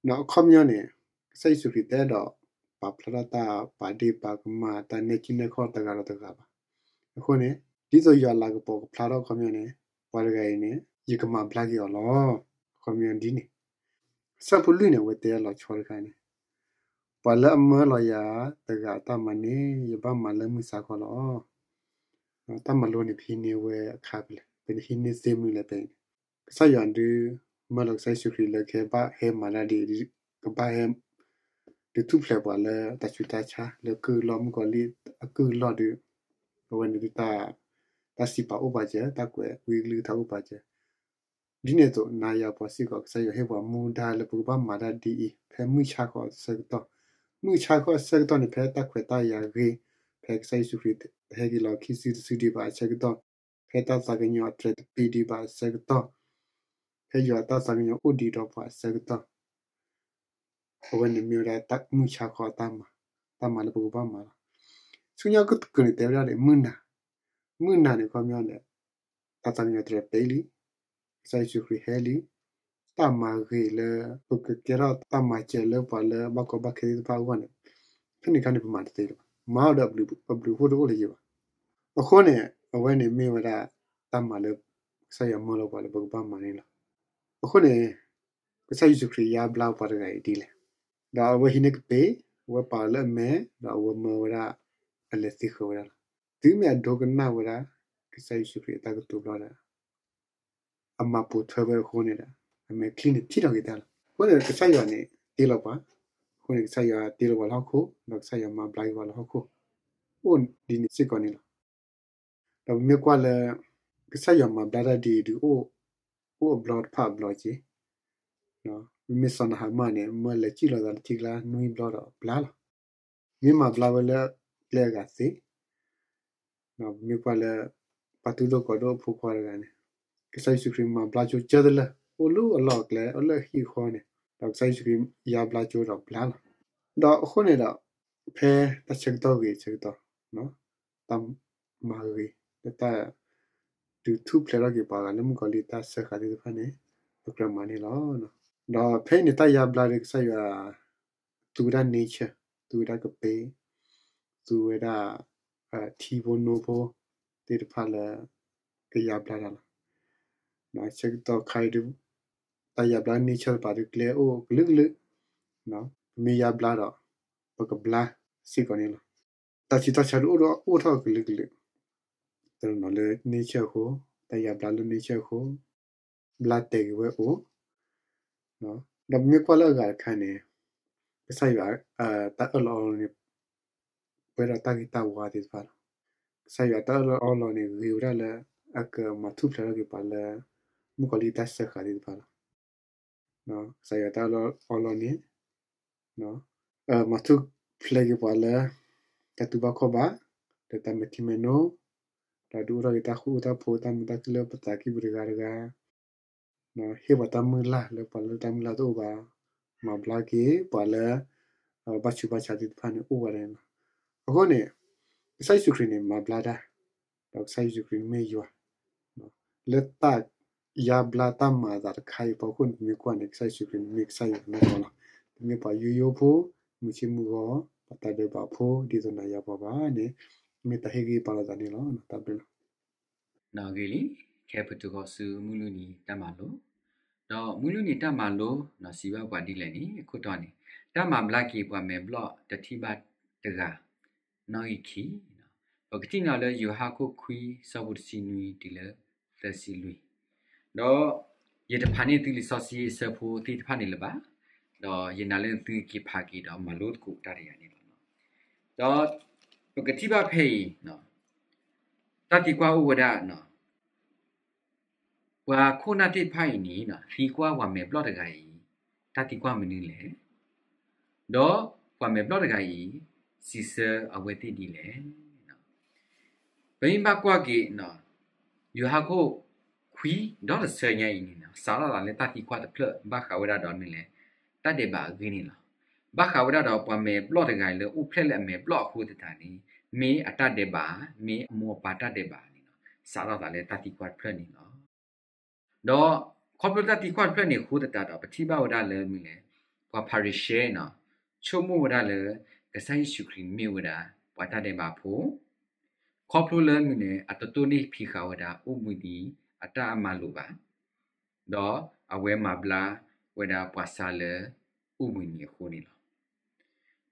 ဒီးအခီပညီန့ၣ် ကစၢ်ယ့ၣ်ၡူးခရံာ်တအဲၣ်ဒိးပာ်ဖျါထီၣ်တၢ်ပာ်ဒ့ၣ်ပာ်ကမၣ် တၢ်နဲၣ်ကံနဲၣ်ခီၣ်တဂၤဒီးတဂၤဘၣ်. အဃိန့ၣ် ဒ်သိးယွၤအလၤကပီၤကဖျါထီၣ်အခီပညီန့ၣ် ပှၤတဂၤအံၤန့ၣ် ယကမၤဘျါက့ၤအီၤလီၤ. အခီပညီဒ်န့ၣ် ဆၢဖိလွံၢ်န့ၣ် အဝဲတဲလီၤဆီတခါန့ၣ် ပှၤလၢအမၢလီၤယၤတဂၤအတၢ်မၤန့ၣ် ယဘၣ်မၤလၢမုၢ်ဆါခီလီၤ. တၢ်မၤလိန့ၣ် ပဟံးန့ၢ်ဝဲအခါဖဲလဲၣ်, ပဟံးန့ၢ်သ့မနုၤလဲၣ်ဖဲအံၤန့ၣ်, ကစၢ်ယွၤဒုးမၢလီၤကစၢ်ယ့ၣ်ၡူးခရံာ်လၢကဘၣ်ဟဲမၤတၢ်ဒ်အံၤ, ကဘၣ်ဟဲ ဒုးထူၣ်ဖျဲးပှၤလၢတၢ်ဆူးတၢ်ဆါ လၢကုၢ်အလီၢ် မုၣ်ကီၤလံၢ်အကုၢ်အလီၢ်ဒီး အဝဲန့ၣ်ဒုး တၢ်စံးပာ်အိၣ်ပာ်စၢၤ, တၢ်ကွဲးဝံအကလုၢ်ကထါအိၣ်ပာ်စၢၤ. ဒ်န့ၣ်အသိး နၤယၤပှၤစ့ၢ်ကီး ကစၢ်ယွၤဟ့ၣ်ပှၤမူဒါလၢပကဘၣ်မၤတၢ်ဒ်အံၤ ဖဲမုၢ်ဆါခီအဆၢကတီၢ်, မုၢ်ဆါခီအဆၢကတီၢ်န့ၣ် ဖဲတၢ်ခွဲးတၢ်ယာ်ဂ့ၤ, ဖဲကစၢ်ယ့ၣ်ၡူးခရံာ်ဟဲက့ၤလီၤခံစုတစုဒံးဘၣ်အဆၢကတီၢ်, ဖဲတၢ်သးကညီၤအတြဲၤတပ့ၤဒံးဘၣ်အဆၢကတီၢ်, ဖဲယွၤအတၢ်သးကညီၤအိၣ်ဒံးဒီးပှၤအဆၢကတီၢ် အဝဲန့ၣ်မ့ၢ်ဝဲဒၣ်မုၢ်ဆါခီအတၢ်မၤ, တၢ်မၤလၢပကဘၣ်မၤလီၤ. ဆူညါကတကုာ်န့ၣ် တဲဝဲဒၣ်ဒီး မုၢ်နၤ, မုၢ်နၤန့ၣ် အခီပညီန့ၣ် တၢ်သးကညီၤတြဲၤပ့ၤလံ, ကစၢ်ယ့ၣ်ၡူးခရံာ်ဟဲလံ, တၢ်မၤဂ့ၤလၢ ပကကဲထီၣ်တၢ်မၤစၢၤလၢပှၤလၢဘၣ်ကီဘၣ်ခဲသ့ၣ်တဖၣ်အဂီၢ်န့ၣ် ဖဲန့ၣ်အခါန့ၣ် ပမၤတသ့လၢၤဘၣ်. မၤအီၤဒီးအဘျုးအဖှိၣ်တအိၣ်လၢၤဘၣ်. အဃိန့ၣ် အဝဲန့ၣ်မ့ၢ်ဝဲဒၣ် တၢ်မၤလၢ ကစၢ်ယွၤမၢလီၤပှၤလၢပကဘၣ်မၤန့ၣ်လီၤ. အဃိန့ၣ် ကစၢ်ယ့ၣ်ၡူးခရံာ်ယါဘျါပှၤတဂၤအံၤဒ်လဲၣ်. ဒီးအဝဲဟံးန့ၢ်ကပ့ၤ, အဝဲပာ်အီၤလၢအမဲာ်, ဒီးအဝဲမၢဝဲဒၣ်, အလဲၤသ့ဃၢၤဝဲဒၣ်လီၤ. တုၤမ့ၢ်အဒိကနၣ်ဝဲဒၣ် ကစၢ်ယ့ၣ်ၡူးခရံာ်အတၢ်ကတိၤဘျီဒီး အမၤပိာ်ထွဲဝဲအဃိန့ၣ်ဒီး အမဲာ်ချံန့ၣ်ထံၣ်ထီၣ်က့ၤတၢ်လီၤ. အဃိန့ၣ် ကစၢ်ယွၤန့ၣ်တ့လီၤပှၤ, အဃိန့ၣ် ကစၢ်ယွၤတ့လီၤပှၤလၢဟီၣ်ခိၣ်, ဒီးကစၢ်ယွၤမၤဘျါက့ၤပှၤလၢဟီၣ်ခိၣ်, အိၣ်ဒ်န့ၣ်စ့ၢ်ကီးန့ၣ်လီၤ. ဒီးပမ့ၢ်ကွၢ်လၢ ကစၢ်ယွၤမၤဘျါတၢ်ဒ်အံၤဒုး အိၣ်အဘျီတဖၣ်အဘျီက့ၤ, မ့မ့ၢ်စီၤနဟၤမၣ်န့ၣ် မၢလဲၤစံၣ်လီၤသးလၢထံကျါနွံဘျီဒီးဘျါလီၤ. မ့ၢ်မၤဘျါဝဲလၢကျဲအဂၤသ့, ပမ့ၢ်ကွၢ်လၢ ပှၤတူၢ်လိာ်ကီၤဒိၣ်အဖိခွါတဂၤန့ၣ်, ကစၢ်ယ့ၣ်ၡူးခရံာ်မၤဘျါကၠိကၢသလၢာ် အိၣ်လၢအလီၢ်အကျဲ အိၣ်လၢအဟံၣ်အဃီန့ၣ်, ဒီးကစၢ်ယ့ၣ်ၡူးခရံာ်ယါဘျါကၠိဒီးဘျါလီၤ. ဒီးအဃိန့ၣ်ဒီး ဖဲတၢ်ဆၢကတီၢ်ဂ့ၤဆၢကတီၢ် တၢ်မၤဂ့ၤ လၢတၢ်ဒုးထူၣ်ဖျဲးထီၣ်က့ၤပှၤဂၤလၢမုၣ်ကီၤလံၢ်တၢ်စၢဃာ်သ့ၣ်တဖၣ်န့ၣ် ပကြၢးမၤန့ၢ်လီၤ. ဒီးဖဲအံၤန့ၣ် တၢ်ယါဘျါဒီးကစၢ်ယွၤ သူဝဲဒၣ် nature, သူဝဲဒၣ်ကပ့, သူဝဲဒၣ် ထံဖိနိဖိသ့ၣ်တဖၣ်လၢ ကယါဘျါတၢ်လီၤ. ဆၢကတီၢ်ခါအံၤ တၢ်ယါဘျါ nature တပၤဒီးကျဲအိၣ်ကလုာ်ကလုာ်, ပမ့ၢ်ယါဘျါဒီး ပကဘျါစ့ၢ်ကီးန့ၣ်လီၤ. တၢ်ဆံးတၢ်ဆါဒုးအိၣ်ထီၣ်ကလုာ်ကလုာ်, တနီၤလၢ nature အဃိ, တၢ်ယါဘျါလၢ nature အဃိ, ဘျါတဲာ်က့ၤဝဲအိၣ်, ဒီးပမ့ၢ်ကွၢ်လၢအဂၤတခါန့ၣ် ကစၢ်ယွၤ တၢ်အၢၣ်လီၤအီလီၤန့ၣ် ပှဲၤဒီးတၢ်ဂ့ၤတၢ်ဝါသ့ၣ်တဖၣ်လီၤ. ကစၢ်ယွၤတၢ်အၢၣ်လီၤအီလီၤန့ၣ် ဂ့ၤဝဲဒၣ်လၢ အကမၤထူၣ်ဖျဲးထီၣ်က့ၤပှၤလၢ မုၣ်ကီၤလံၢ်တၢ်စၢဃာ်သ့ၣ်တဖၣ်လီၤ. ကစၢ်ယွၤတၢ်အၢၣ်လီၤအီလီၤန့ၣ် မၤထူၣ်ဖျဲးက့ၤပှၤလၢ တၢ်တူၢ်ဘၣ်ခီၣ်ဘၣ်, ဒီးတၢ်မဲာ်ထံမဲာ်နိ, ဒီးဒုးအိၣ်ထီၣ်က့ၤတၢ်ဃူတၢ်ဖိးတၢ်မုာ်တၢ်ခုၣ်လၢပသးကံၢ်ပူၤတဂၤတဂၤ, ဟ့ၣ်ပှၤတၢ်မုၢ်လၢ်လၢပှၤလၢတၢ်မုၢ်လၢ်တအိၣ်ဘၣ်, မၤဘျါက့ၤပှၤလၢ ဘၣ်ဆူးဘၣ်ဆါသ့ၣ်တဖၣ်န့ၣ်အိၣ်ဝဲဒၣ်န့ၣ်လီၤ. အဃိန့ၣ် ကစၢ်ယ့ၣ်ၡူးခရံာ်န့ၣ် မၤဘျါတၢ်, ဒီးကစၢ်ယ့ၣ်ၡူးခရံာ်မ့ၢ်ယွၤ လၢတၢ်ယါဘျါတၢ်မၤအသးတခါအံၤအဖီခိၣ်န့ၣ် ပမ့ၢ်ကွၢ်န့ၣ် ကစၢ်ယ့ၣ်ၡူးခရံာ်န့ၣ် မ့ၢ်ကစၢ်ယွၤနီၢ်ကီၢ်လီၤ. ပမ့ၢ်ပှၤယိယိဖိ, မုာ်ဆ့မုာ်ဂီၤ, ပှၤတၢ်ဒဲးဘးဖိ ဒ်သိးနၤယၤပှၤဘၣ်န့ၣ် မ့ၢ်တၢ်ဟ့ၣ်ဂံၢ်ဟ့ၣ်ဘါလိာ်သးန့ၣ်လီၤ. တၢ်ဘျုးလီၤ. နီၣ်ဂ့ၤလံ, ခဲပတုၤဃီၤဆူမုၢ်လွံၢ်နံၤတၢ်မၤလိ, ဒီးမုၢ်လွံၢ်နံၤတၢ်မၤလိ နီၣ်စံးဘၣ်ပှၤဒ်လဲၣ်န့ၣ် အခိၣ်တီန့ၣ် တၢ်မၤဘျါက့ၤပှၤမဲာ်ဘျီၣ်တထံၣ်ဘၣ်တဂၤ နီၣ်ဂံၢ်ခံ, ပကထံၣ်န့ၢ်လၢယိၤဟၣ်ခိၣ်ခွံ ဆၢဖိတဆံနွံတုၤလၢသၢဆံလွံၢ်, ဒီးယတဖးန့ၢ်သုလံာ်စီဆှံအဆၢဖိသ့ၣ်တဖၣ်န့ၣ်လၢၤဘၣ်, ဒီးယနာ်လၢသုက့ၤဖးက့ၤဒီးမၤလိသကိးတၢ်တယၤန့ၣ်လီၤ. ဒီးပကထံၣ်ဘၣ်ဖဲအံၤ တၢ်သံကွၢ်အိၣ်ဝဲဒၣ် ပှၤခိၣ်နၢ်သ့ၣ်တဖၣ်အံၤန့ၣ် သံကွၢ်ပှၤမဲာ်ဘျီၣ်တဂၤအံၤ တၢ်သံကွၢ်မနုၤလဲၣ်, ဒီးပှၤမဲာ်ဘျီၣ်တဂၤအံၤ စံးဆၢအဝဲသ့ၣ်ဒ်လဲၣ်. ပမ့ၢ်ဘၣ်ကွၢ်က့ၤ ယိၤဟၣ်ခိၣ်ခွံ ဒီတဆၢညါအံၤန့ၣ် စးထီၣ်သးလၢတၢ်သံကွၢ်တဖျၢၣ် ဘၣ်ဃးဝဲဒၣ်ဒီးမနုၤလဲၣ်, တၢ်ဒဲးဘးအဂ့ၢ်န့ၣ်လီၤ. ဘၣ်ဃးဝဲဒၣ်ဒီးပှၤမဲာ်ဘျီၣ်တဂၤအံၤလၢအိၣ်ဖျဲၣ်လၢအမဲာ်ဘျီၣ်အဃိသတးန့ၣ် မ့ၢ်အတၢ်ဒဲးဘး မ့ၢ်အမိၢ်အပၢ်တၢ်ဒဲးဘးန့ၣ်လီၤ. စးထီၣ်သးလၢတၢ်သံကွၢ်တဖျၢၣ်န့ၣ်လီၤ. ဒီးခီဖျိတၢ်သံကွၢ်တဖျၢၣ်န့ၣ်အဃိသတးဒီး ပထံၣ်ဘၣ်ဝဲဒၣ်လၢမနုၤလဲၣ်, ပှၤဖၤရံၤၡဲန့ၣ် ဆိကမိၣ်ဝဲဒၣ်လၢ ကစၢ်ယ့ၣ်ၡူးခရံာ်မ့ၢ်ဝဲဒၣ် ပှၤတၢ်ဒဲးဘးဖိ ခီဖျိလၢမနုၤလဲၣ် အတတိၢ်န့ၢ်ဖံးဃာ်ဝဲဒၣ် အိၣ်ဘှံးနံၤအတၢ်အမၤလိာ်ဘၣ်, ဒီးအဝဲမၤဘျါဝဲဒၣ်ပှၤဆါလၢ အိၣ်ဘှံးနံၤအဃိန့ၣ်လီၤ.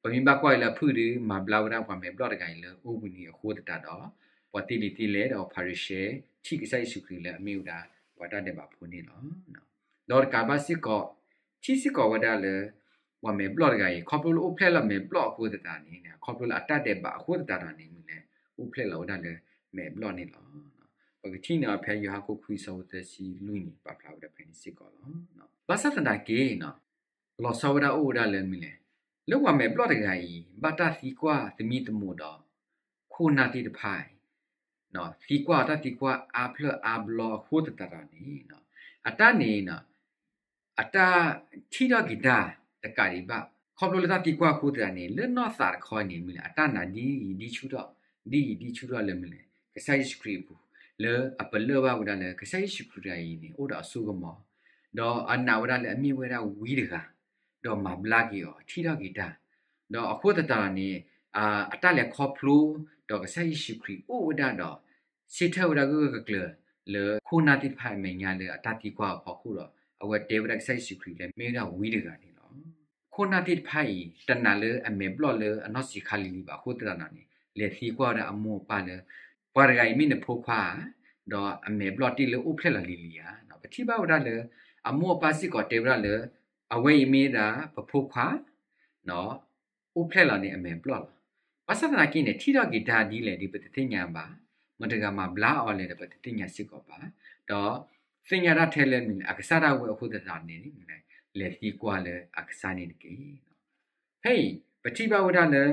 ပမ့ၢ်ဘၣ်ကွၢ်အံၤလၢအဖုၣ်ဒီး မၤဘျါဝဲဒၣ်ပှၤမဲာ်ဘျီၣ်တဂၤအံၤလၢအိၣ်ဘှံးနံၤအဃိသတးဒီး ပှၤသ့လံာ်သ့လဲၢ်ဒီးဖၤရံၤၡဲ ထံၣ်ကစၢ်ယ့ၣ်ၡူးခရံာ်လၢအမ့ၢ်ဝဲဒၣ် ပှၤတၢ်ဒဲးဘးဖိန့ၣ်လီၤ. ဒီးတကးဘၣ်စ့ၢ်ကီး ထံၣ်စ့ၢ်ကီးဝဲဒၣ်လၢ ပှၤမဲာ်ဘျီၣ်တဂၤအံၤ ခီဖျိလၢအိၣ်ဖျဲၣ်လၢမဲာ်ဘျီၣ်အဃိသတးန့ၣ် ခီဖျိလၢအတၢ်ဒဲးဘးအဃိသတးဒီးန့ၣ် မနုၤလဲၣ် အိၣ်ဖျဲၣ်လီၤဝဲဒၣ်လၢမဲာ်ဘျီၣ်န့ၣ်လီၤ. ပကထံၣ်န့ၢ်အီၤဖဲယိၤဟၣ်ခိၣ်ခွံဆၢဖိသၢဆံလွံၢ်န့ၣ် ပာ်ဖျါဝဲဒၣ်ဖဲန့ၣ်စ့ၢ်ကီးလီၤ. ဘၣ်ဆၣ်သနာ်က့ လီၤဆီဝဲဒၣ်အိၣ်ဝဲဒၣ်လၢမနုၤလဲၣ်, လၢပှၤမဲာ်ဘျီၣ်တဂၤအံၤ ဘၣ်တၢ်သံကွၢ်သမံသမိးဒီး ခိၣ်နၢ်သ့ၣ်တဖၣ်အံၤ သံကွၢ်အီၤတၢ်သံကွၢ်အါဖျၢၣ်အါဘျီအဃိသတးဒီးန့ၣ် အတၢ်န့ၣ် အတၢ်ထံၣ်ထီၣ်က့ၤတၢ်တကးဒံးဘၣ် ခီဖျိလၢတၢ်သံကွၢ်အဃိသတးန့ၣ် လၢနီၢ်သးတခီန့ၣ် မနုၤလဲၣ် အတၢ်နာ်ဒ်ယံာ်ဒ်ဆူၣ်ထီၣ် ဒ်ယံာ်ဒ်ဆူၣ်ထီၣ်လၢမနုၤလဲၣ် ကစၢ်ယ့ၣ်ၡူးခရံာ်အပူၤ လၢအပလၢၢ်ဘၣ်ဝဲဒၣ်လၢ ကစၢ်ယ့ၣ်ၡူးခရံာ်တဂၤအံၤန့ၣ် အိၣ်ဒီးအစိကမီၤ ဒီးအနာ်ဝဲဒၣ်လၢအမ့ၢ်ဝဲဒၣ်ဝံတဂၤ ဒီးမၤဘျါက့ၤအီၤ ထံၣ်ထီၣ်က့ၤတၢ် ဒီးအဃိသတးဒီးန့ၣ် အတၢ်လဲၤခီဖျိ ဒီးကစၢ်ယ့ၣ်ၡူးခရံာ်အိၣ်ဝဲဒၣ်ဒီး ဆၢထၢၣ်ဝဲဒၣ်ဂၢၢ်ဂၢၢ်ကျၢၤကျၢၤ လၢခိၣ်နၢ်သ့ၣ်တဖၣ်အမဲာ်ညါလၢအတၢ်သံကွၢ်အဖီခိၣ်ဒီး အဝဲတဲဝဲဒၣ်ကစၢ်ယ့ၣ်ၡူးခရံာ်လၢမ့ၢ်ဝဲဒၣ်ဝံတဂၤန့ၣ်လီၤ. ခိၣ်နၢ်သ့ၣ်တဖၣ်အံၤ တနာ်လၢအမဲာ်ဘျီၣ်လၢအနီၢ်ဆံးခါလံၤလံၤဘၣ်အဃိသတးဒီးန့ၣ် လဲၤသံကွၢ်ဝဲဒၣ်အမိၢ်အပၢ်လၢ ပှၤတဂၤအံၤမ့ၢ်နဖိခွါဧါ, ဒီးအမဲာ်ဘျီၣ်တ့ၢ်လၢအိၣ်ဖျဲၣ်လီၤလံၤလံၤဧါ. ပထံၣ်ဘၣ်ဝဲဒၣ်လၢ အမိၢ်အပၢ်စ့ၢ်ကီးတဲဝဲဒၣ်လၢ အဝဲအံၤမ့ၢ်ဒၣ်ပဖိခွါ အိၣ်ဖျဲၣ်လီၤန့ၣ်အမဲာ်ဘျီၣ်လီၤ. ဘၣ်ဆၣ်သနာ်က့န့ၣ် ထံၣ်ထီၣ်က့ၤတၢ်ဒ်လဲၣ်ဒီးပတသ့ၣ်ညါဘၣ်, မတၤတဂၤမၤဘျါအီၤလဲၣ်ဒီးပတသ့ၣ်ညါစ့ၢ်ကီးဘၣ်, ဒီးသ့ၣ်ညါတၢ်ထဲလၢမနုၤလဲၣ် အကစၢ်ဒၣ်ဝဲအဃိသတးန့ၣ် မနုၤလဲၣ် လဲၤသံကွၢ်လၢအကစၢ်န့ၣ်တက့ၢ်. ဖဲအံၤ ပထံၣ်ဘၣ်ဝဲဒၣ်လၢ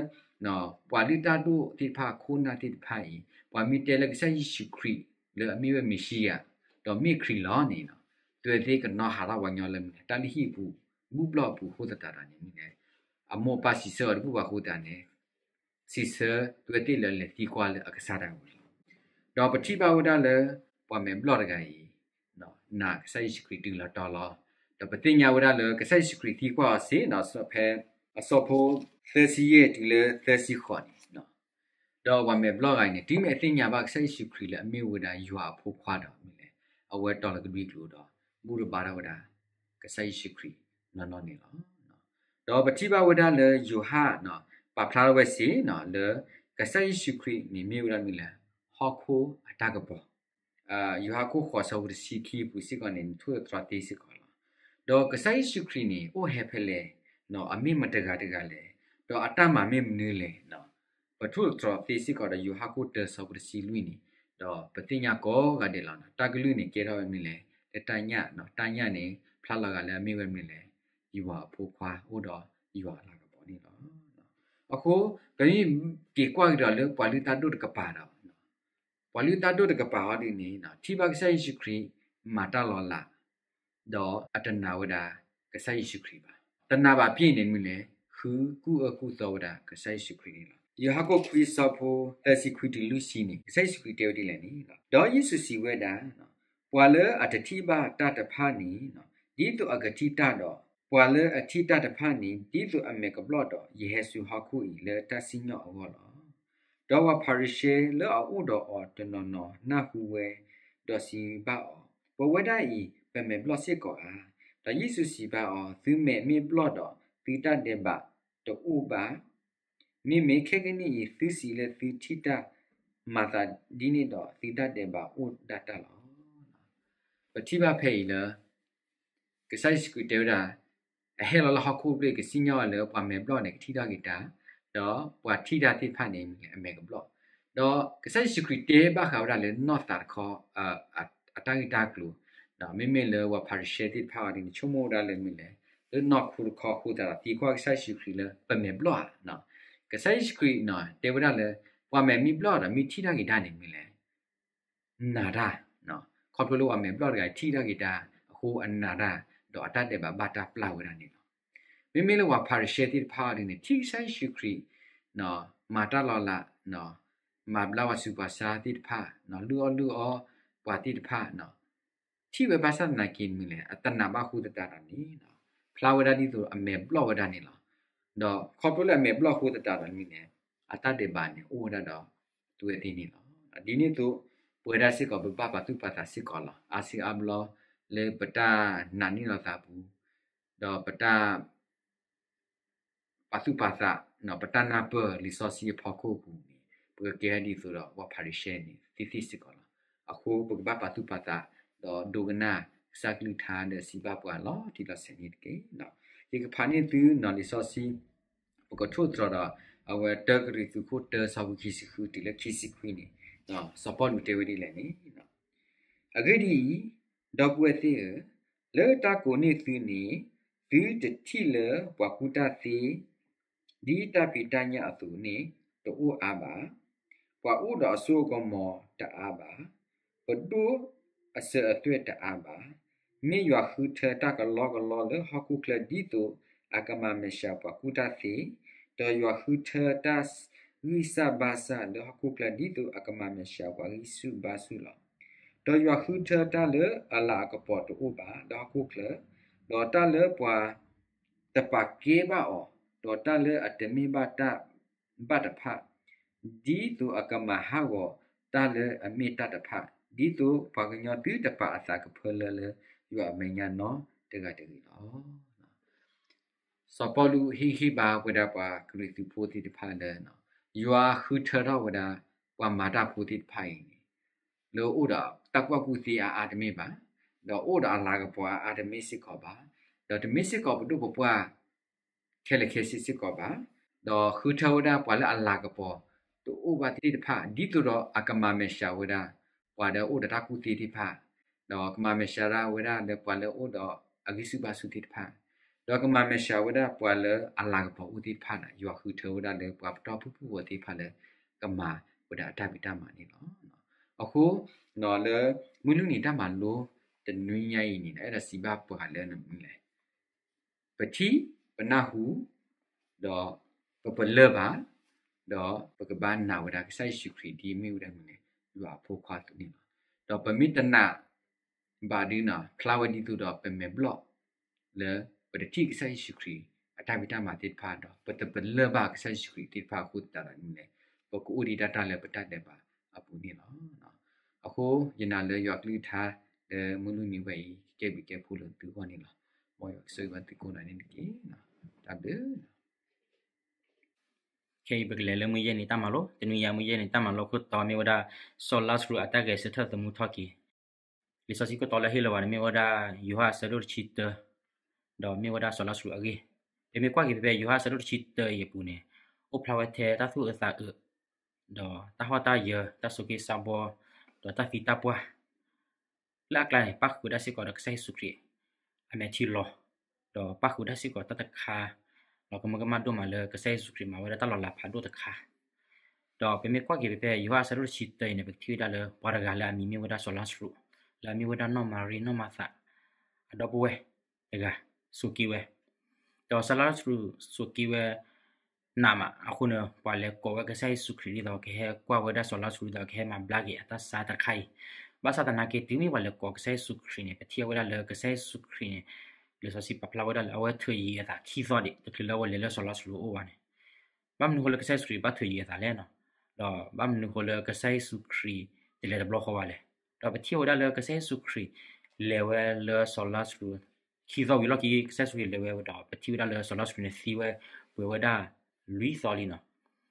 ပှၤလုၢ်တၢ်ဒိၣ်သ့ၣ်တဖၣ် ခိၣ်နၢ်သ့ၣ်တဖၣ်အံၤ ပှၤမ့ၢ်တဲလၢကစၢ်ယ့ၣ်ၡူးခရံာ်လၢအမ့ၢ်ဝဲမ့ၤၡံယၤ ဒီးမ့ၢ်ခရံာ်လီၤန့ၣ် သုဝဲသ့ၣ်ကနီၤဟးထီၣ်ပှၤကညီလၢမနုၤလဲၣ်, တၢ်လုၢ်ဟံၣ်အပူၤ ဘူၣ်ဘျီၣ်အပူၤအဃိသတးဒီးန့ၣ်မနုၤလဲၣ်, အမိၢ်အပၢ်စံးဆၢအီၤတဘူၣ်ဘၣ်အဃိသတးန့ၣ် စံးဆၢသုဝဲသ့ၣ်လၢလဲၤသံကွၢ်လၢအကစၢ်ဒၣ်ဝဲလီၤ. ဒီးပထံၣ်ဘၣ်ဝဲဒၣ်လၢ ပှၤမဲာ်ဘျီၣ်တဂၤအံၤ နာ်ကစၢ်ယ့ၣ်ၡူးခရံာ်တုၤလီၤတီၤလီၤ. ဒီးပသ့ၣ်ညါဝဲဒၣ်လၢကစၢ်ယ့ၣ်ၡူးခရံာ်သံကွၢ်အီၤစ့ၢ်နီၤ ဖဲအဆၢဖိသၢဆံယဲၢ်တုၤလၢသၢဆံဃိးန့ၣ် ဒီးပှၤမဲာ်ဘျီၣ်တဂၤအံၤန့ၣ် တုၤမ့ၢ်အသ့ၣ်ညါဘၣ်ကစၢ်ယ့ၣ်ၡူးခရံာ်လၢအမ့ၢ်ဝဲဒၣ်ယွၤအဖိခွါဒီးမနုၤလဲၣ်, အဝဲတီၤလီၤကဒွံကျိာ်ဒီး ဘူၣ်ထီၣ်ဘါထီၣ်ဝဲဒၣ် ကစၢ်ယ့ၣ်ၡူးခရံာ်နီၢ်နီၢ်န့ၣ်လီၤ. ဒီးပထံၣ်ဘၣ်ဝဲဒၣ်လၢယိၤဟၣ် ပာ်ဖျါထီၣ်ဝဲစ့ၢ်နီၤ လၢကစၢ်ယ့ၣ်ၡူးခရံာ်န့ၣ်မ့ၢ်ဝဲဒၣ်မနုၤလဲၣ်, ဟီၣ်ခိၣ်အတၢ်ကပီၤ ယိၤဟၣ်ခိၣ်ဃိးဆၢဖိတဆံခံအပူၤစ့ၢ်ကီးန့ၣ် နထိၣ်သတြီၤသ့စ့ၢ်ကီးလီၤ. ဒီးကစၢ်ယ့ၣ်ၡူးခရံာ်န့ၣ် အိၣ်ဟဲဖဲလဲၣ်, အမ့ၢ်မတဂၤတဂၤလဲၣ်, ဒီးအတၢ်မၤမ့ၢ်မနုၤလဲၣ်, ပထိၣ်သတြီၤသ့စ့ၢ်ကီးဒီးယိၤဟၣ်ခိၣ်တၢဆၢဖိတဆံလွံၢ်န့ၣ်, ဒီးပသ့ၣ်ညါကိးဂၤဒဲးလီၤ. တၢ်ကလုၢ်န့ၣ် ကဲထီၣ်ဝဲမနုၤလဲၣ်, လၢတၢ်ညၣ်, တၢ်ညၣ်န့ၣ် ဖျါလီၤဂာ်လၢအမ့ၢ်ဝဲမနုၤလဲၣ်, ယွၤအဖိခွါအိၣ်ဒီးယွၤအလၤကပီၤန့ၣ်လီၤ. အဃိ ပမ့ၢ်က့ၤကွၢ်ကဒီးလၢပှၤလုၢ်တၢ်ဒိၣ်တကပၤဒီး ပှၤလုၢ်တၢ်ဒိၣ်တကပၤအီၤဒ်န့ၣ် ထံၣ်ဘၣ်ကစၢ်ယ့ၣ်ၡူးခရံာ်မၤတၢ်လီၤလး, ဒီးအတနာ်ဝဲဒၣ်ကစၢ်ယ့ၣ်ၡူးခရံာ်ဘၣ်. တနာ်ဘၣ်ပ့ၢ်န့ၣ်မနုၤလဲၣ်, ဃုကူၣ်အၢကူၣ်သီဝဲဒၣ်ကစၢ်ယ့ၣ်ၡူးခရံာ်န့ၣ်လီၤ. ယိၤဟၣ်ခိၣ်ခွံဆၢဖိသၢဆံခွံတုၤလွံၢ်ဆံန့ၣ် ကစၢ်ယ့ၣ်ၡူးခရံာ်တဲဝဲဒ်လဲၣ်န့ၣ်, ဒီးယ့ၣ်ၡူးစံးဝဲဒၣ်, ပှၤလၢအတထံၣ်ဘၣ်တၢ်တဖၣ်န့ၣ် ဒ်သိးအကထံၣ်တၢ်ဒီး, ပှၤလၢအထံၣ်တၢ်တဖၣ်န့ၣ် ဒ်သိးအမဲာ်ကဘျီၣ်ဒီး ယဟဲဆူဟီၣ်ခိၣ်အံၤလၢတၢ်စံၣ်ညီၣ်အဂီၢ်လီၤ. ဒီးပှၤဖၤရံၤၡဲလၢအအိၣ်ဒီးအီၤတနီၤနီၤနၢ်ဟူဝဲ, ဒီးစံးဘၣ်အီၤ, ပဝဲဒၣ်အံၤ ပမဲာ်ဘျီၣ်စ့ၢ်ကီးဧါ. ဒီးယ့ၣ်ၡူးစံးဘၣ်အီၤ, သုမဲာ်မ့ၢ်ဘျီၣ်ဒီး သုတၢ်ဒဲးဘးတအိၣ်ဘၣ်. မ့မ့ၢ်ခဲကနံၣ်အံၤ သုစံးလၢသုထံၣ်တၢ်မၤသးဒ်န့ၣ်ဒီး သုတၢ်ဒဲးဘးအိၣ်ဒၣ်တၢ်လီၤ. ပထံၣ်ဘၣ်ဖဲအံၤလၢ ကစၢ်ယ့ၣ်ၡူးခရံာ်တဲဝဲဒၣ်, အဟဲလီၤလၢဟီၣ်ခိၣ်ဘျ့ၣ် ကစံၣ်ညီၣ်လၢပှၤမဲာ်ဘျီၣ်န့ၣ် ကထံၣ်ထီၣ်က့ၤတၢ်, ဒီးပှၤထံၣ်တၢ်သ့ၣ်တဖၣ်န့ၣ် အမဲာ်ကဘျီၣ်. ဒီးကစၢ်ယ့ၣ်ၡူးခရံာ်တဲဘၣ်ဃးဝဲဒၣ်လၢနီၢ်သးတခီ အတၢ်ဂ့ၢ်တၢ်ကျိၤ, မ့မ့ၢ်လၢပှၤဖၤရံၤၡဲသ့ၣ်တဖၣ်အီၤဒ်န့ၣ် ဆိကမိၣ်ဝဲဒၣ်လၢမနုၤလဲၣ်, လၢနီၢ်ခိတခီအဃိသတးဒီး သံကွၢ်ကစၢ်ယ့ၣ်ၡူးခရံာ်လၢပမဲာ်ဘျီၣ်ဧါ. ကစၢ်ယ့ၣ်ၡူးခရံာ်တဲဝဲဒၣ်လၢ ပှၤမဲာ်မ့ၢ်ဘျီၣ်ဒီး မ့ၢ်ထံၣ်ထီၣ်က့ၤတၢ်န့ၣ်မနုၤလဲၣ် နာ်တၢ်, ခီဖျိလၢပှၤမဲာ်ဘျီၣ်တဂၤထံၣ်ထီၣ်က့ၤတၢ်အဃိအနာ်တၢ်, ဒီးအတၢ်ဒဲးဘးဘၣ်တၢ်ပျၢ်ဝဲဒၣ်န့ၣ်လီၤ. မ့မ့ၢ်လၢပှၤဖၤရံၤၡဲသ့ၣ်တဖၣ်အီၤဒ်န့ၣ် ထံၣ်ကစၢ်ယ့ၣ်ၡူးခရံာ် မၤတၢ်လီၤလး, မၤဘျါပှၤဆူးပှၤဆါသ့ၣ်တဖၣ်, လုၢ်အီၣ်လုၢ်အီပှၤသ့ၣ်တဖၣ်, ထံၣ်ဝဲဘၣ်ဆၣ်သနာ်က့မနုၤလဲၣ်, အတနာ်ဘၣ်အဃိသတးဒီးန့ၣ် ဖျါဝဲဒၣ်ဒ်သိးအမဲာ်ဘျီၣ်ဝဲဒၣ်န့ၣ်လီၤ. ဒီးခီဖျိလၢအမဲာ်ဘျီၣ်အဃိသတးဒီးန့ၣ် အတၢ်ဒဲးဘးန့ၣ် အိၣ်ဝဲဒၣ်ဒီးသုဝဲသ့ၣ်န့ၣ်လီၤ. ဒ်န့ၣ်အသိး ပဝဲဒၣ်စ့ၢ်ကီး ပဘၣ်ပာ်သူၣ်ပာ်သးစ့ၢ်ကီးလီၤ. အါစုအါဘျီလၢပတၢ်နာ်န့ၢ်လီၤသးပူၤ, ဒီးပတၢ် ပာ်သူၣ်ပာ်သး, ပတၢ်နၢ်ပၢၢ်လံာ်စီဆှံအဖီခိၣ်အပူၤန့ၣ် ပကကဲဒ်သိးဒီးပှၤဖၤရံၤၡဲန့ၣ် သ့သ့စ့ၢ်ကီးလီၤ. အဃိပကဘၣ်ပာ်သူၣ်ပာ်သး ဒီးဒိကနၣ်ကစၢ်ကလုၢ်ကထါဒီးစံးဘၣ်ပှၤလီၤတံၢ်လီၤဆဲးန့ၣ်တက့ၢ်. ယကဖးန့ၢ်သုနီၤလံာ်စီဆှံ, ပကထိၣ်သတြီၤဒီး အဝဲတၢကရံၣ်သူးခိၣ်တၢဆၢဖိခံဆံဃုတုၤလၢခံဆံခွံန့ၣ်, စီၤပီလူးတဲဝဲဒ်လဲၣ်န့ၣ် အဂ့ၢ်ဒ်အံၤ, ဒီပုၢ်ဝဲၢ်သ့ၣ်ဧၢ, လၢတၢ်ကိးန့ၢ်သုန့ၣ် သုတထံၣ်လၢပှၤကူၣ်တၢ်သ့ ဒ်တၢ်ဖံးတၢ်ညၣ်အသိးန့ၣ် တအိၣ်အါဘၣ်. ပှၤအိၣ်ဒီးအစိအကမီၤတအါဘၣ်. ပဒိၣ်အစၢၤအသွဲၣ်တအါဘၣ်. မ့ၢ်ယွၤဃုထၢတၢ်ကလီကလီလၢဟီၣ်ခိၣ်ချၢဒ်သိးအကမၤမဲာ်ဆှးပှၤကူၣ်တၢ်သ့, ဒီးယွၤဃုထၢတၢ်ဂံၢ်စၢ်ဘါစၢ်လၢဟီၣ်ခိၣ်ချၢဒ်သိးအကမၤမဲာ်ဆှးပှၤဂံၢ်ဆူၣ်ဘါဆူၣ်လီၤ. ဒီးယွၤဃုထၢတၢ်လၢအလၤအကပီၤတအိၣ်ဘၣ်လၢဟီၣ်ခိၣ်ချၢ, ဒီးတၢ်လၢပှၤတပာ်ကဲဘၣ်အီၤ, ဒီးတၢ်လၢအတမ့ၢ်ဘၣ်တၢ်ဘၣ်တဖၣ်, ဒ်သိးအကမၤဟးဂီၤတၢ်လၢအမ့ၢ်တၢ်တဖၣ်, ဒ်သိးပှၤကညီသုတပာ်အသးကဖၢလၢလၢယွၤအမဲာ်ညါနီတဂၤတဂ့ၤလီၤ. စီၤပီလူးဟ့ၣ်ဂံၢ်ဟ့ၣ်ဘါဝဲဒၣ်ပှၤကရံၣ်သူးဖိသ့ၣ်တဖၣ်လၢ ယွၤဃုထၢထီၣ်ဝဲဒၣ်ပှၤမၤတၢ်ဖိသ့ၣ်တဖၣ်အံၤန့ၣ် လၢအိၣ်ဒီးတၢ်ကူၣ်ဘၣ်ကူၣ်သ့အါအါတမ့ၢ်ဘၣ်, ဒီးအိၣ်ဒီးအလၤကပီၤအါအါတမ့ၢ်စ့ၢ်ကီးဘၣ်, ဒီးတမ့ၢ်စ့ၢ်ကီးပဒိၣ်ပပှၢ်ခဲလၢာ်ခဲဆ့စ့ၢ်ကီးဘၣ်, ဒီးဃုထၢဝဲဒၣ်ပှၤလၢအလၤကပီၤတအိၣ်ဘၣ်သ့ၣ်တဖၣ် ဒ်သိးဒီးအကမၤမဲာ်ဆှးဝဲဒၣ် ပှၤလၢအိၣ်ဒီးတၢ်ကူၣ်သ့သ့ၣ်တဖၣ်, ဒီးကမၤမဲာ်ဆှးဒၣ်ဝဲဒၣ်လၢပှၤလၢအိၣ်ဒီးအဂံၢ်ဆူၣ်ဘါဆူၣ်သ့ၣ်တဖၣ်, ဒီးကမၤမဲာ်ဆှးဝဲဒၣ်ပှၤလၢအလၤကပီၤအိၣ်သ့ၣ်တဖၣ်န့ၣ် ယွၤဃုထၢဝဲဒၣ်လၢပှၤပတီၢ်ဖုၣ်ဖုၣ်ဖိသ့ၣ်တဖၣ်လၢ ကမၤဝဲဒၣ်အတၢ်ဖံးတၢ်မၤန့ၣ်လီၤ. အဃိ လၢမုၢ်လွံၢ်နံၤတၢ်မၤလိတနွံညါအံၤန့ၣ် အဲၣ်ဒိးစံးဘၣ်ပှၤလၢနမနုၤလဲၣ် ပထံၣ်ပနၢ်ဟူ ဒီးပပလၢၢ်ဘၣ် ဒီးပကဘၣ်နာ်ဝဲဒၣ်ကစၢ်ယ့ၣ်ၡူးခရံာ်ဒ်မ့ၢ်ဝဲဒၣ်မနုၤလဲၣ် ယွၤအဖိခွါအသိးန့ၣ်လီၤ. ဒီးပမ့ၢ်တနာ်ဘၣ်ဒုးန့ၣ် ဖျါဝဲဒ်သိးဒီးပမဲာ်ဘျီၣ် လၢပတထံၣ်ကစၢ်ယ့ၣ်ၡူးခရံာ်အတၢ်ဖံးတၢ်မၤသ့ၣ်တဖၣ် ဒီးပတပလၢၢ်ဘၣ်ကစၢ်ယ့ၣ်ၡူးခရံာ်သ့ၣ်တဖၣ်အဃိသတးဒီးန့ၣ် ပကအိၣ်ဒံးတၢ်တၢ်လၢပတၢ်ဒဲးဘးအပူၤန့ၣ်လီၤ. အဃိယနာ်လၢယွၤကလုၢ်ကထါလၢမုၢ်လွံၢ်နံၤဝဲအံၤ ကကဲဘျုးကဲဖှိၣ်လၢသုဂီၢ်န့ၣ်လီၤ. မ်ယွၤကဆိၣ်ဂ့ၤဘၣ်သုကိးဂၤဒဲးန့ၣ်တက့ၢ်. တၢ်ဘျုး ခဲအံၤပကလဲၤလၢမုၢ်ယဲၢ်နံၤတၢ်မၤလိ, တနွံညါမုၢ်ယဲၢ်နံၤတၢ်မၤလိခိၣ်တီမ့ၢ်ဝဲဒၣ် စီၤလါစရူးအတၢ်ဂဲၤဆၢထၢၣ်သမူထီၣ်က့ၤ. လံာ်စီဆှံခိၣ်တီလၢဟ့ၣ်လီၤဘၣ်န့ၣ် မ့ၢ်ဝဲဒၣ်ယိၤဟၣ်အဆၢဒိၣ်တဆံတၢ, ဒီးမ့ၢ်ဝဲဒၣ်စီၤလါစရူးအဂ့ၢ်. ပမ့ၢ်ကွၢ်က့ၤဖဲဖဲယိၤဟၣ်အဆၢဒိၣ်တဆံတၢအံၤအပူၤန့ၣ် အိၣ်ဖျါဝဲထဲတၢ်သူၣ်အုးသးအုး ဒီးတၢ်ဟီၣ်တၢ်ယၢၤ, တၢ်ဆိးက့ဆါဘီ, ဒီးတၢ်သံတၢ်ပှၢ် လၢအကျါန့ၣ် ပၣ်ဃုာ်ဝဲဒၣ်စ့ၢ်ကီးဒီးကစၢ်ယ့ၣ်ၡူးခရံာ်အမဲာ်ထံလီၤ, ဒီးပၣ်ဃုာ်ဝဲဒၣ်စ့ၢ်ကီးတၢ်တခါ, ဒီးကမၢကမၣ်ဒိၣ်မးလၢကစၢ်ယ့ၣ်ၡူးခရံာ်မၤဝဲဒၣ်တၢ်လီၤလးဖးဒိၣ်တခါ, ဒီးပမ့ၢ်ကွၢ်က့ၤဖဲဖဲယိၤဟၣ်အဆၢဒိၣ်တဆံတၢအံၤန့ၣ် ပကထံၣ်ဝဲဒၣ်လၢပှၤတဂၤလၢအမံၤမ့ၢ်ဝဲဒၣ်စီၤလါစရူး, လၢအမ့ၢ်ဝဲဒၣ်နီၢ်မၤရံနီၢ်မၤသး အဒီပုၢ်ဝဲၢ်တဂၤ ဆိးက့ဝဲ, ဒီးစီၤလါစရူးဆိးက့ဝဲ နးမးအဃိန့ၣ် ပှၤလဲၤကိးဝဲကစၢ်ယ့ၣ်ၡူးခရံာ်ဒ်သိးကဟဲကွၢ်ဝဲဒၣ်စီၤလါစရူးဒ်သိးကဟဲမၤဘျါက့ၤအတၢ်ဆါတၢ်တခါအံၤ, ဘၣ်ဆၣ်သနာ်က့ တုၤမ့ၢ်ပှၤလဲၤကိးကစၢ်ယ့ၣ်ၡူးခရံာ်န့ၣ် ပထံၣ်ဝဲဒၣ်လၢကစၢ်ယ့ၣ်ၡူးခရံာ်န့ၣ် လံာ်စီဆှံပာ်ဖျါဝဲဒၣ်လၢအဝဲထုးယံၤအသးခံသီဒံး တချုးလၢအဝဲလဲၤလၢစီၤလါစရူးအအိၣ်ဘၣ်န့ၣ်, ဘၣ်မနုၤဃိလၢကစၢ်ယ့ၣ်ၡူးခရံာ်ဘၣ်ထုးယံၤအသးလဲၣ်န့ၣ်, ဒီးဘၣ်မနုၤဃိလၢကစၢ်ယ့ၣ်ၡူးခရံာ်တလဲၤတဘျီဃီဘၣ်လဲၣ်, ဒီးပထံၣ်ဝဲဒၣ်လၢကစၢ်ယ့ၣ်ၡူးခရံာ်လဲၤဝဲလၢစီၤလါစရူး ခံသီဝံၤလီၢ်ခံ ကစၢ်ယ့ၣ်ၡူးခရံာ်လဲၤဝဲဒီး ပထံၣ်ဝဲဒၣ်လၢစီၤလါစရူးန့ၣ်သံဝဲ ပှဲၤဝဲဒၣ်လွံၢ်သီလံန့ၣ်,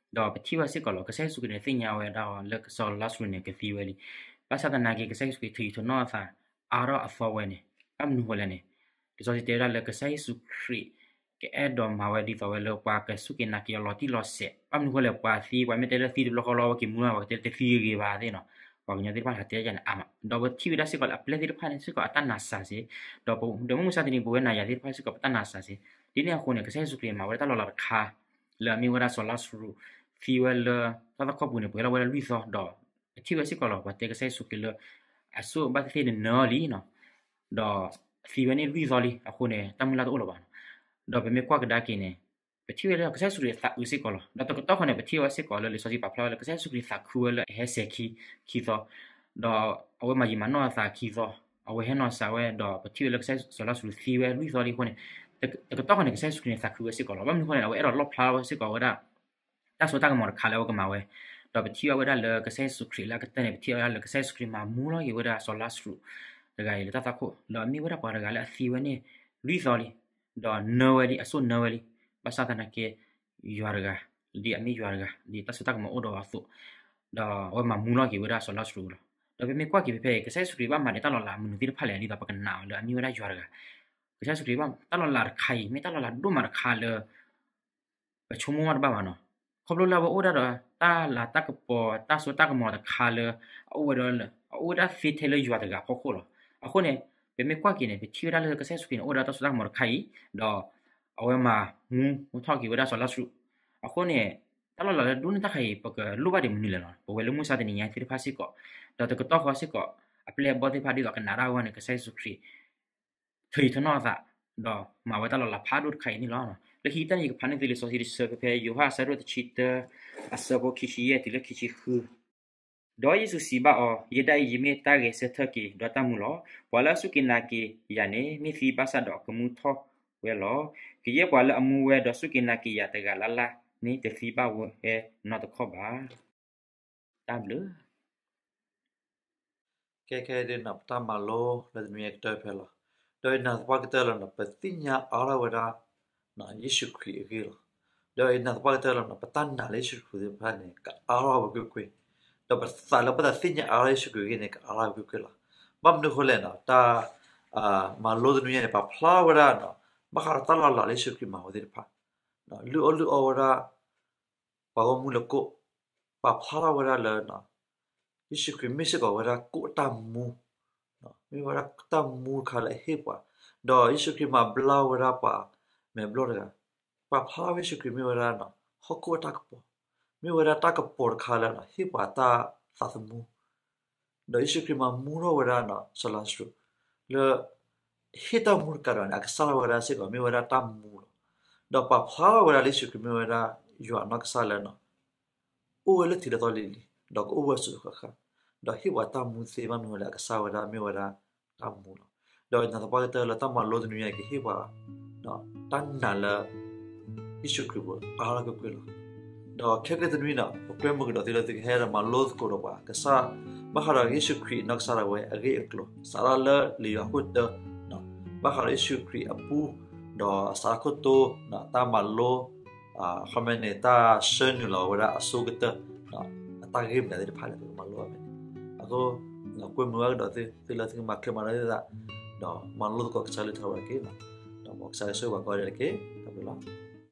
ဒီးပထံၣ်ဝဲစ့ၢ်ကီးလီၤ ကစၢ်ယ့ၣ်ၡူးခရံာ်န့ၣ်သ့ၣ်ညါဝဲဒၣ်လၢစီၤလါစရူးန့ၣ်ကသံဝဲလံ, ဘၣ်ဆၣ်သနာ်က့ ကစၢ်ယ့ၣ်ၡူးခရံာ်ထုးယံၤထုးနီၣ်အသးအါထီၣ်အသီဝဲန့ၣ်, ဘၣ်မနုၤဃိလဲၣ်န့ၣ်, လံာ်စီဆှံတဲဝဲဒၣ်လၢကစၢ်ယ့ၣ်ၡူးခရံာ် ကအဲၣ်ဒိးမၤဝဲဒ်သိးဝဲလၢပှၤကစူၢ်က့ၤနာ်က့ၤအီၤလီၤတံၢ်လီၤဆဲး, ဘၣ်မနုၤဃိလဲၣ် ပှၤသံ ပှၤမ့ၢ်တဲလၢသံတဘျီဃီလီၤ ပှၤက့ၤမူလီၤ ပှၤကတဲလၢတသံဂ့ၤဂ့ၤဘၣ်သ့ၣ်န့ၣ်, ပှၤကညီသ့ၣ်တဖၣ်ဟးတဲယၤန့ၣ်အါမး, ဒီးပထံၣ်ဝဲဒၣ်စ့ၢ်ကီးလၢအပျဲၢ်သ့ၣ်တဖၣ်န့ၣ်စ့ၢ်ကီးအတၢ်နာ်စၢ်စ့ၢ်, ဒီးပဒီးမုၢ်မဆါတနံၤ ပဝဲနၤယၤသ့ၣ်တဖၣ်စ့ၢ်ကီး ပတၢ်နာ်စၢ်စ့ၢ်, ဒ်န့ၣ်အဃိန့ၣ် ကစၢ်ယ့ၣ်ၡူးခရံာ်မၤဝဲဒၣ်တၢ်လီၤလးတခါ လၢအမ့ၢ်ဝဲဒၣ်စီၤလါစရူး သံဝဲလၢတၢ်သီၣ်ခိၣ်ပူၤန့ၣ် ပှဲၤလီၤဝဲဒၣ်လွံၢ်သီ, ဒီးပထံၣ်ဝဲစ့ၢ်ကီးလီၤ ပှၤတဲကစၢ်ယ့ၣ်ၡူးခရံာ်လၢ အစိၣ်ဘၣ်သ့ၣ်သ့ၣ်န့ၣ်နၢလံန့ၣ်, ဒီးသံဝဲန့ၣ်လွံၢ်သီလံ အဃိန့ၣ် တၢ်မုၢ်လၢ်တအိၣ်လၢၤဘၣ်န့ၣ်, ဒီးပမ့ၢ်ကွၢ်ကဒါက့ၤန့ၣ် ပထံၣ်ဝဲလၢကစၢ်ယ့ၣ်ၡူးခရံာ်အသးအုးစ့ၢ်ကီးလီၤ, ဒီးတကတီၢ်ဃီန့ၣ် ပထံၣ်ဝဲစ့ၢ်ကီးလၢလံာ်စီဆှံပာ်ဖျါဝဲလၢကစၢ်ယ့ၣ်ၡူးခရံာ်သးခုဝဲလၢအဟဲစဲၤခံ ခံသီ, ဒီးအဝဲမၤယံာ်မၤနီၢ်အသးခံသီ, အဝဲဟဲနီၢ်စၢ်ဝဲ ဒီးပထံၣ်ဝဲလၢကစၢ်ယ့ၣ်ၡူး စီၤလါစရူးသံဝဲလွံၢ်သီလံအဃိန့ၣ်, တကတီၢ်ဃီန့ၣ် ကစၢ်ယ့ၣ်ၡူးခရံာ်န့ၣ်သးခုဝဲစ့ၢ်ကီးလီၤ, ဘၣ်မနုၤဃိန့ၣ် အဝဲအဲၣ်ဒိးလီၣ်ဖျါဝဲစ့ၢ်ကီးဝဲဒၣ် တၢ်စိတၢ်ကမီၤတခါလၢအဝဲကမၤဝဲ, ဒီးပထံၣ်ဘၣ်ဝဲဒၣ်လၢကစၢ်ယ့ၣ်ၡူးခရံာ်လၢအကတၢၢ်န့ၣ် ပထံၣ်ဘၣ်ဝဲဒၣ်လၢကစၢ်ယ့ၣ်ၡူးခရံာ်မၤမူလီၤက့ၤဝဲဒၣ်စီၤလါစရူးတဂၤအံၤလၢတၢ်သီၣ်ခိၣ်, ဒီးအမ့ၢ်ဝဲဒၣ်ပှၤတဂၤလၢအသံဝဲန့ၣ်လွံၢ်သီလံ, ဒီးနၢဝဲလံ အစိၣ်နၢဝဲလံ, ဘၣ်ဆၣ်သနာ်က့ ယွၤတဂၤ, ဒ်အမ့ၢ်ယွၤတဂၤ ဒ်တၢ်စိတၢ်ကမီၤအိၣ်ဒီးအသိး, ဒီးအဝဲမၤမူလီၤက့ၤဝဲဒၣ်စီၤလါစရူးလီၤ. ဒီးပမ့ၢ်ကွၢ်က့ၤဖဲဖဲအံၤ ကစၢ်ယ့ၣ်ၡူးခရံာ်ဘၣ်မၤဒံးတၢ်လီၤလးမနုၤသ့ၣ်တဖၣ်လဲၣ် ဒ်သိးပကနာ်အီၤလၢအမ့ၢ်ဝဲဒၣ်ယွၤတဂၤ, ကစၢ်ယ့ၣ်ၡူးခရံာ်ဘၣ်တၢ်လီၤလးတခါအံၤ မ့ၢ်တၢ်လီၤလးဒိၣ်မးတခါလၢ ပဆိကမိၣ်မးတဘၣ်ဘၣ်နီၤ, ခီဖျိလၢအဝဲအိၣ်ဒၣ်ဒီးတၢ်လၤတၢ်ကပီၤ တၢ်စိတၢ်ကမီၤတခါလၢ အအိၣ်ဝဲဒီး အအိၣ်ဝဲဒၣ်သ့ထဲလၢယွၤတဂၤဖီခိၣ်လီၤ. အဃိန့ၣ် ပမ့ၢ်ကွၢ်က့ၤန့ၣ် ပထံၣ်ဝဲဒၣ်လၢကစၢ်ယ့ၣ်ၡူးခရံာ်န့ၣ် အိၣ်ဝဲဒၣ်တၢ်စိတၢ်ကမီၤတခါအံၤ, ဒီးအဝဲမၤမူထီၣ်က့ၤဝဲဒၣ်စီၤလါစရူး, အဃိန့ၣ် တၢ်လီၤလးလၢဒိၣ်န့ၢ်တၢ်ခါအံၤ ပကလိၣ်ဘၣ်ဒံးမနုၤလဲၣ်လီၤ. ပဝဲလၢမုၢ်မဆါတနံၤညါသ့ၣ်တဖၣ်စ့ၢ်ကီး, ဒီးတကတီၢ်ဃီစ့ၢ်ကီး အပျဲၢ်အဘီၣ်သ့ၣ်တဖၣ်ဒ်သိးကနၣ်တၢ်အဂီၢ်န့ၣ် ကစၢ်ယ့ၣ်ၡူးခရံာ် ထုးယံၤထုးနီၣ်အသး, ဒီးမၤဝဲတၢ်လီၤလးဖးဒိၣ်တခါအံၤန့ၣ်လီၤ. လၢခံကတၢၢ်န့ၣ် ယကဖးန့ၢ်သုလံာ်စီဆှံတဆၢဖဲဖဲ ယိၤဟၣ်အဆၢဒိၣ်တဆံတၢ အဆၢဖိခံဆံယဲၢ်တုၤလၢခံဆံဃု, ဒီးယ့ၣ်ၡူးစံးဘၣ်အီၤ, ယဲဒၣ်အံၤ ယမ့ၢ်တၢ်ဂဲၤဆၢထၢၣ်က့ၤဒီးတၢ်မူလီၤ. ပှၤလၢအစူၢ်က့ၤနာ်က့ၤယၤန့ၣ် မ့ၢ်သံဘၣ်ဆၣ်ဒီးကမူထီၣ်ဝဲလီၤ. ကယဲၢ်ပှၤလၢအမူဝဲဒီးစူၢ်က့ၤနာ်က့ၤယၤတဂၤလၢ်လၢ်န့ၣ် တသံဘၣ်ဝဲနီတခီၣ်ဘၣ်. တၢ်ဘျုး ကဲခဲအံၤဒ်န့ၣ် ပတၢ်မၤလိလၢတနွံအံၤကတၢၢ်ဖဲလီၤ. ဒီးယနာ်သပှၢ်ကတၢၢ်လီၤန့ၣ် ပသ့ၣ်ညါအါထီၣ်ဝဲဒၣ် ယ့ၣ်ၡူးခရံာ်အဂ့ၢ်လီၤ. ဒီးယနာ်သပှၢ်ကတၢၢ်လီၤန့ၣ် ပတၢ်နာ်လၢယ့ၣ်ၡူးခရံာ်သ့ၣ်တဖၣ်န့ၣ် ကအါထီၣ်ဝဲကွ့ၢ်ကွ့ၢ်, ဒီးပသးလၢပသးသ့ၣ်ညါအါထီၣ်ယ့ၣ်ၡူးခရံာ်အဂ့ၢ်န့ၣ် ကအါထီၣ်ဝဲကွ့ၢ်ကွ့ၢ်လီၤ. ဘၣ်မနုၤအဃိလဲၣ်န့ၣ် တၢ်မၤလိတနွံအံၤန့ၣ် ပာ်ဖျါဝဲဒၣ် ဘၣ်ဃးဒီးတၢ်လီၤလးလၢယ့ၣ်ၡူးခရံာ်မၤဝဲသ့ၣ်တဖၣ်, လုၢ်အီၣ်လုၢ်အီဝဲဒၣ် ပှၤဂီၢ်မုၢ်လၢကိၣ်, ပာ်ဖျါထီၣ်ဝဲဒၣ်လၢ ယ့ၣ်ၡူးခရံာ်မ့ၢ်စ့ၢ်ကီးဝဲဒၣ်ကိၣ်အတၢ်မူ, မ့ၢ်ဝဲဒၣ်တၢ်မူတခါလၢအဟ့ၣ်ပှၤ, ဒီးယ့ၣ်ၡူးခရံာ်မၤဘျါဝဲဒၣ်ပှၤ မ့ၢ်ဘျီတဂၤ, ပာ်ဖျါထီၣ်ဝဲယ့ၣ်ၡူးခရံာ်မ့ၢ်ဝဲဒၣ် ဟီၣ်ခိၣ်အတၢ်ကပီၤ, မ့ၢ်ဝဲဒၣ်တၢ်ကပီၤတခါလၢ ဟ့ၣ်ပှၤတၢ်သးသမူ, ဒီးယ့ၣ်ၡူးခရံာ်မၤမူထီၣ်ဝဲဒၣ် စီၤလၤစရူး လၢ ဟ့ၣ်တၢ်မူတကးဒီးန့ၣ် အကစၢ်ဒၣ်ဝဲဒၣ်စ့ၢ်ကီး မ့ၢ်ဝဲဒၣ်တၢ်မူလီၤ. ဒီးပာ်ဖျါထီၣ်ဝဲဒၣ်လၢယ့ၣ်ၡူးခရံာ်မ့ၢ်ဝဲဒၣ် ယွၤအနီၢ်ကစၢ်လၢ အိၣ်ဝဲလၢထံးလၢသီလံၤလံၤ ဒီးကအိၣ်ဝဲစိၤစိၤဃၣ်ဃၣ်, ဒီးဟ့ၣ်ပှၤတၢ်မူသ့ဘၣ်မနုၤလဲၣ် အကစၢ်ဝဲဒၣ်မ့ၢ်ဝဲဒၣ်တၢ်မူလီၤ. ဒီးနာ်သပှၢ်ကတၢၢ်လၢတၢ်မၤလိတနွံအံၤ ကဟ့ၣ်ပှၤ တၢ်နာ်လၢ ယ့ၣ်ၡူးခရံာ်အပူၤအါထီၣ်ကွ့ၢ်ကွ့ၢ်လီၤ. ဒီးခဲကနံၣ်တနွံန့ၣ် ပကွဲမုာ်ကဒီးသုလၢသုကဟဲဒီးမၤလိသကိးဒီးပှၤကစၢ် ဘၣ်ဃးဒီးယ့ၣ်ၡူးခရံာ်အနီၢ်ကစၢ်ဒၣ်ဝဲအဂ့ၢ်အကျိၤ စးထီၣ်လၢလံာ်ယိၤဟၣ်ခိၣ်တၢ ဘၣ်ဃးဒီးယ့ၣ်ၡူးခရံာ်အပူၤ ဒီးအစးထီၣ်ခိၣ်တိ တၢ်မၤလိ အခီပညီန့ၣ် တၢ်ဆှၢနုာ်လီၤဝဲဒၣ်အဆိကတၢၢ် အတၢ်ဂ့ၢ်မနုၤသ့ၣ်တဖၣ်န့ၣ် ပကမၤလိအီၤဖဲန့ၣ်. အဃိ ကွဲမုာ်ဘၣ်ကဒီးသု သုလၢသုကမၤချ့မၤနီၢ်သး ဒီးမၤလိသကိးကစၢ်ကလုၢ်ကထါဝဲတက့ၢ်. ဒီးမ်ကစၢ်ယွၤဆိၣ်ဂ့ၤပှၤကိးဂၤဒဲးတက့ၢ်. တၢ်ဘျုးလီၤ.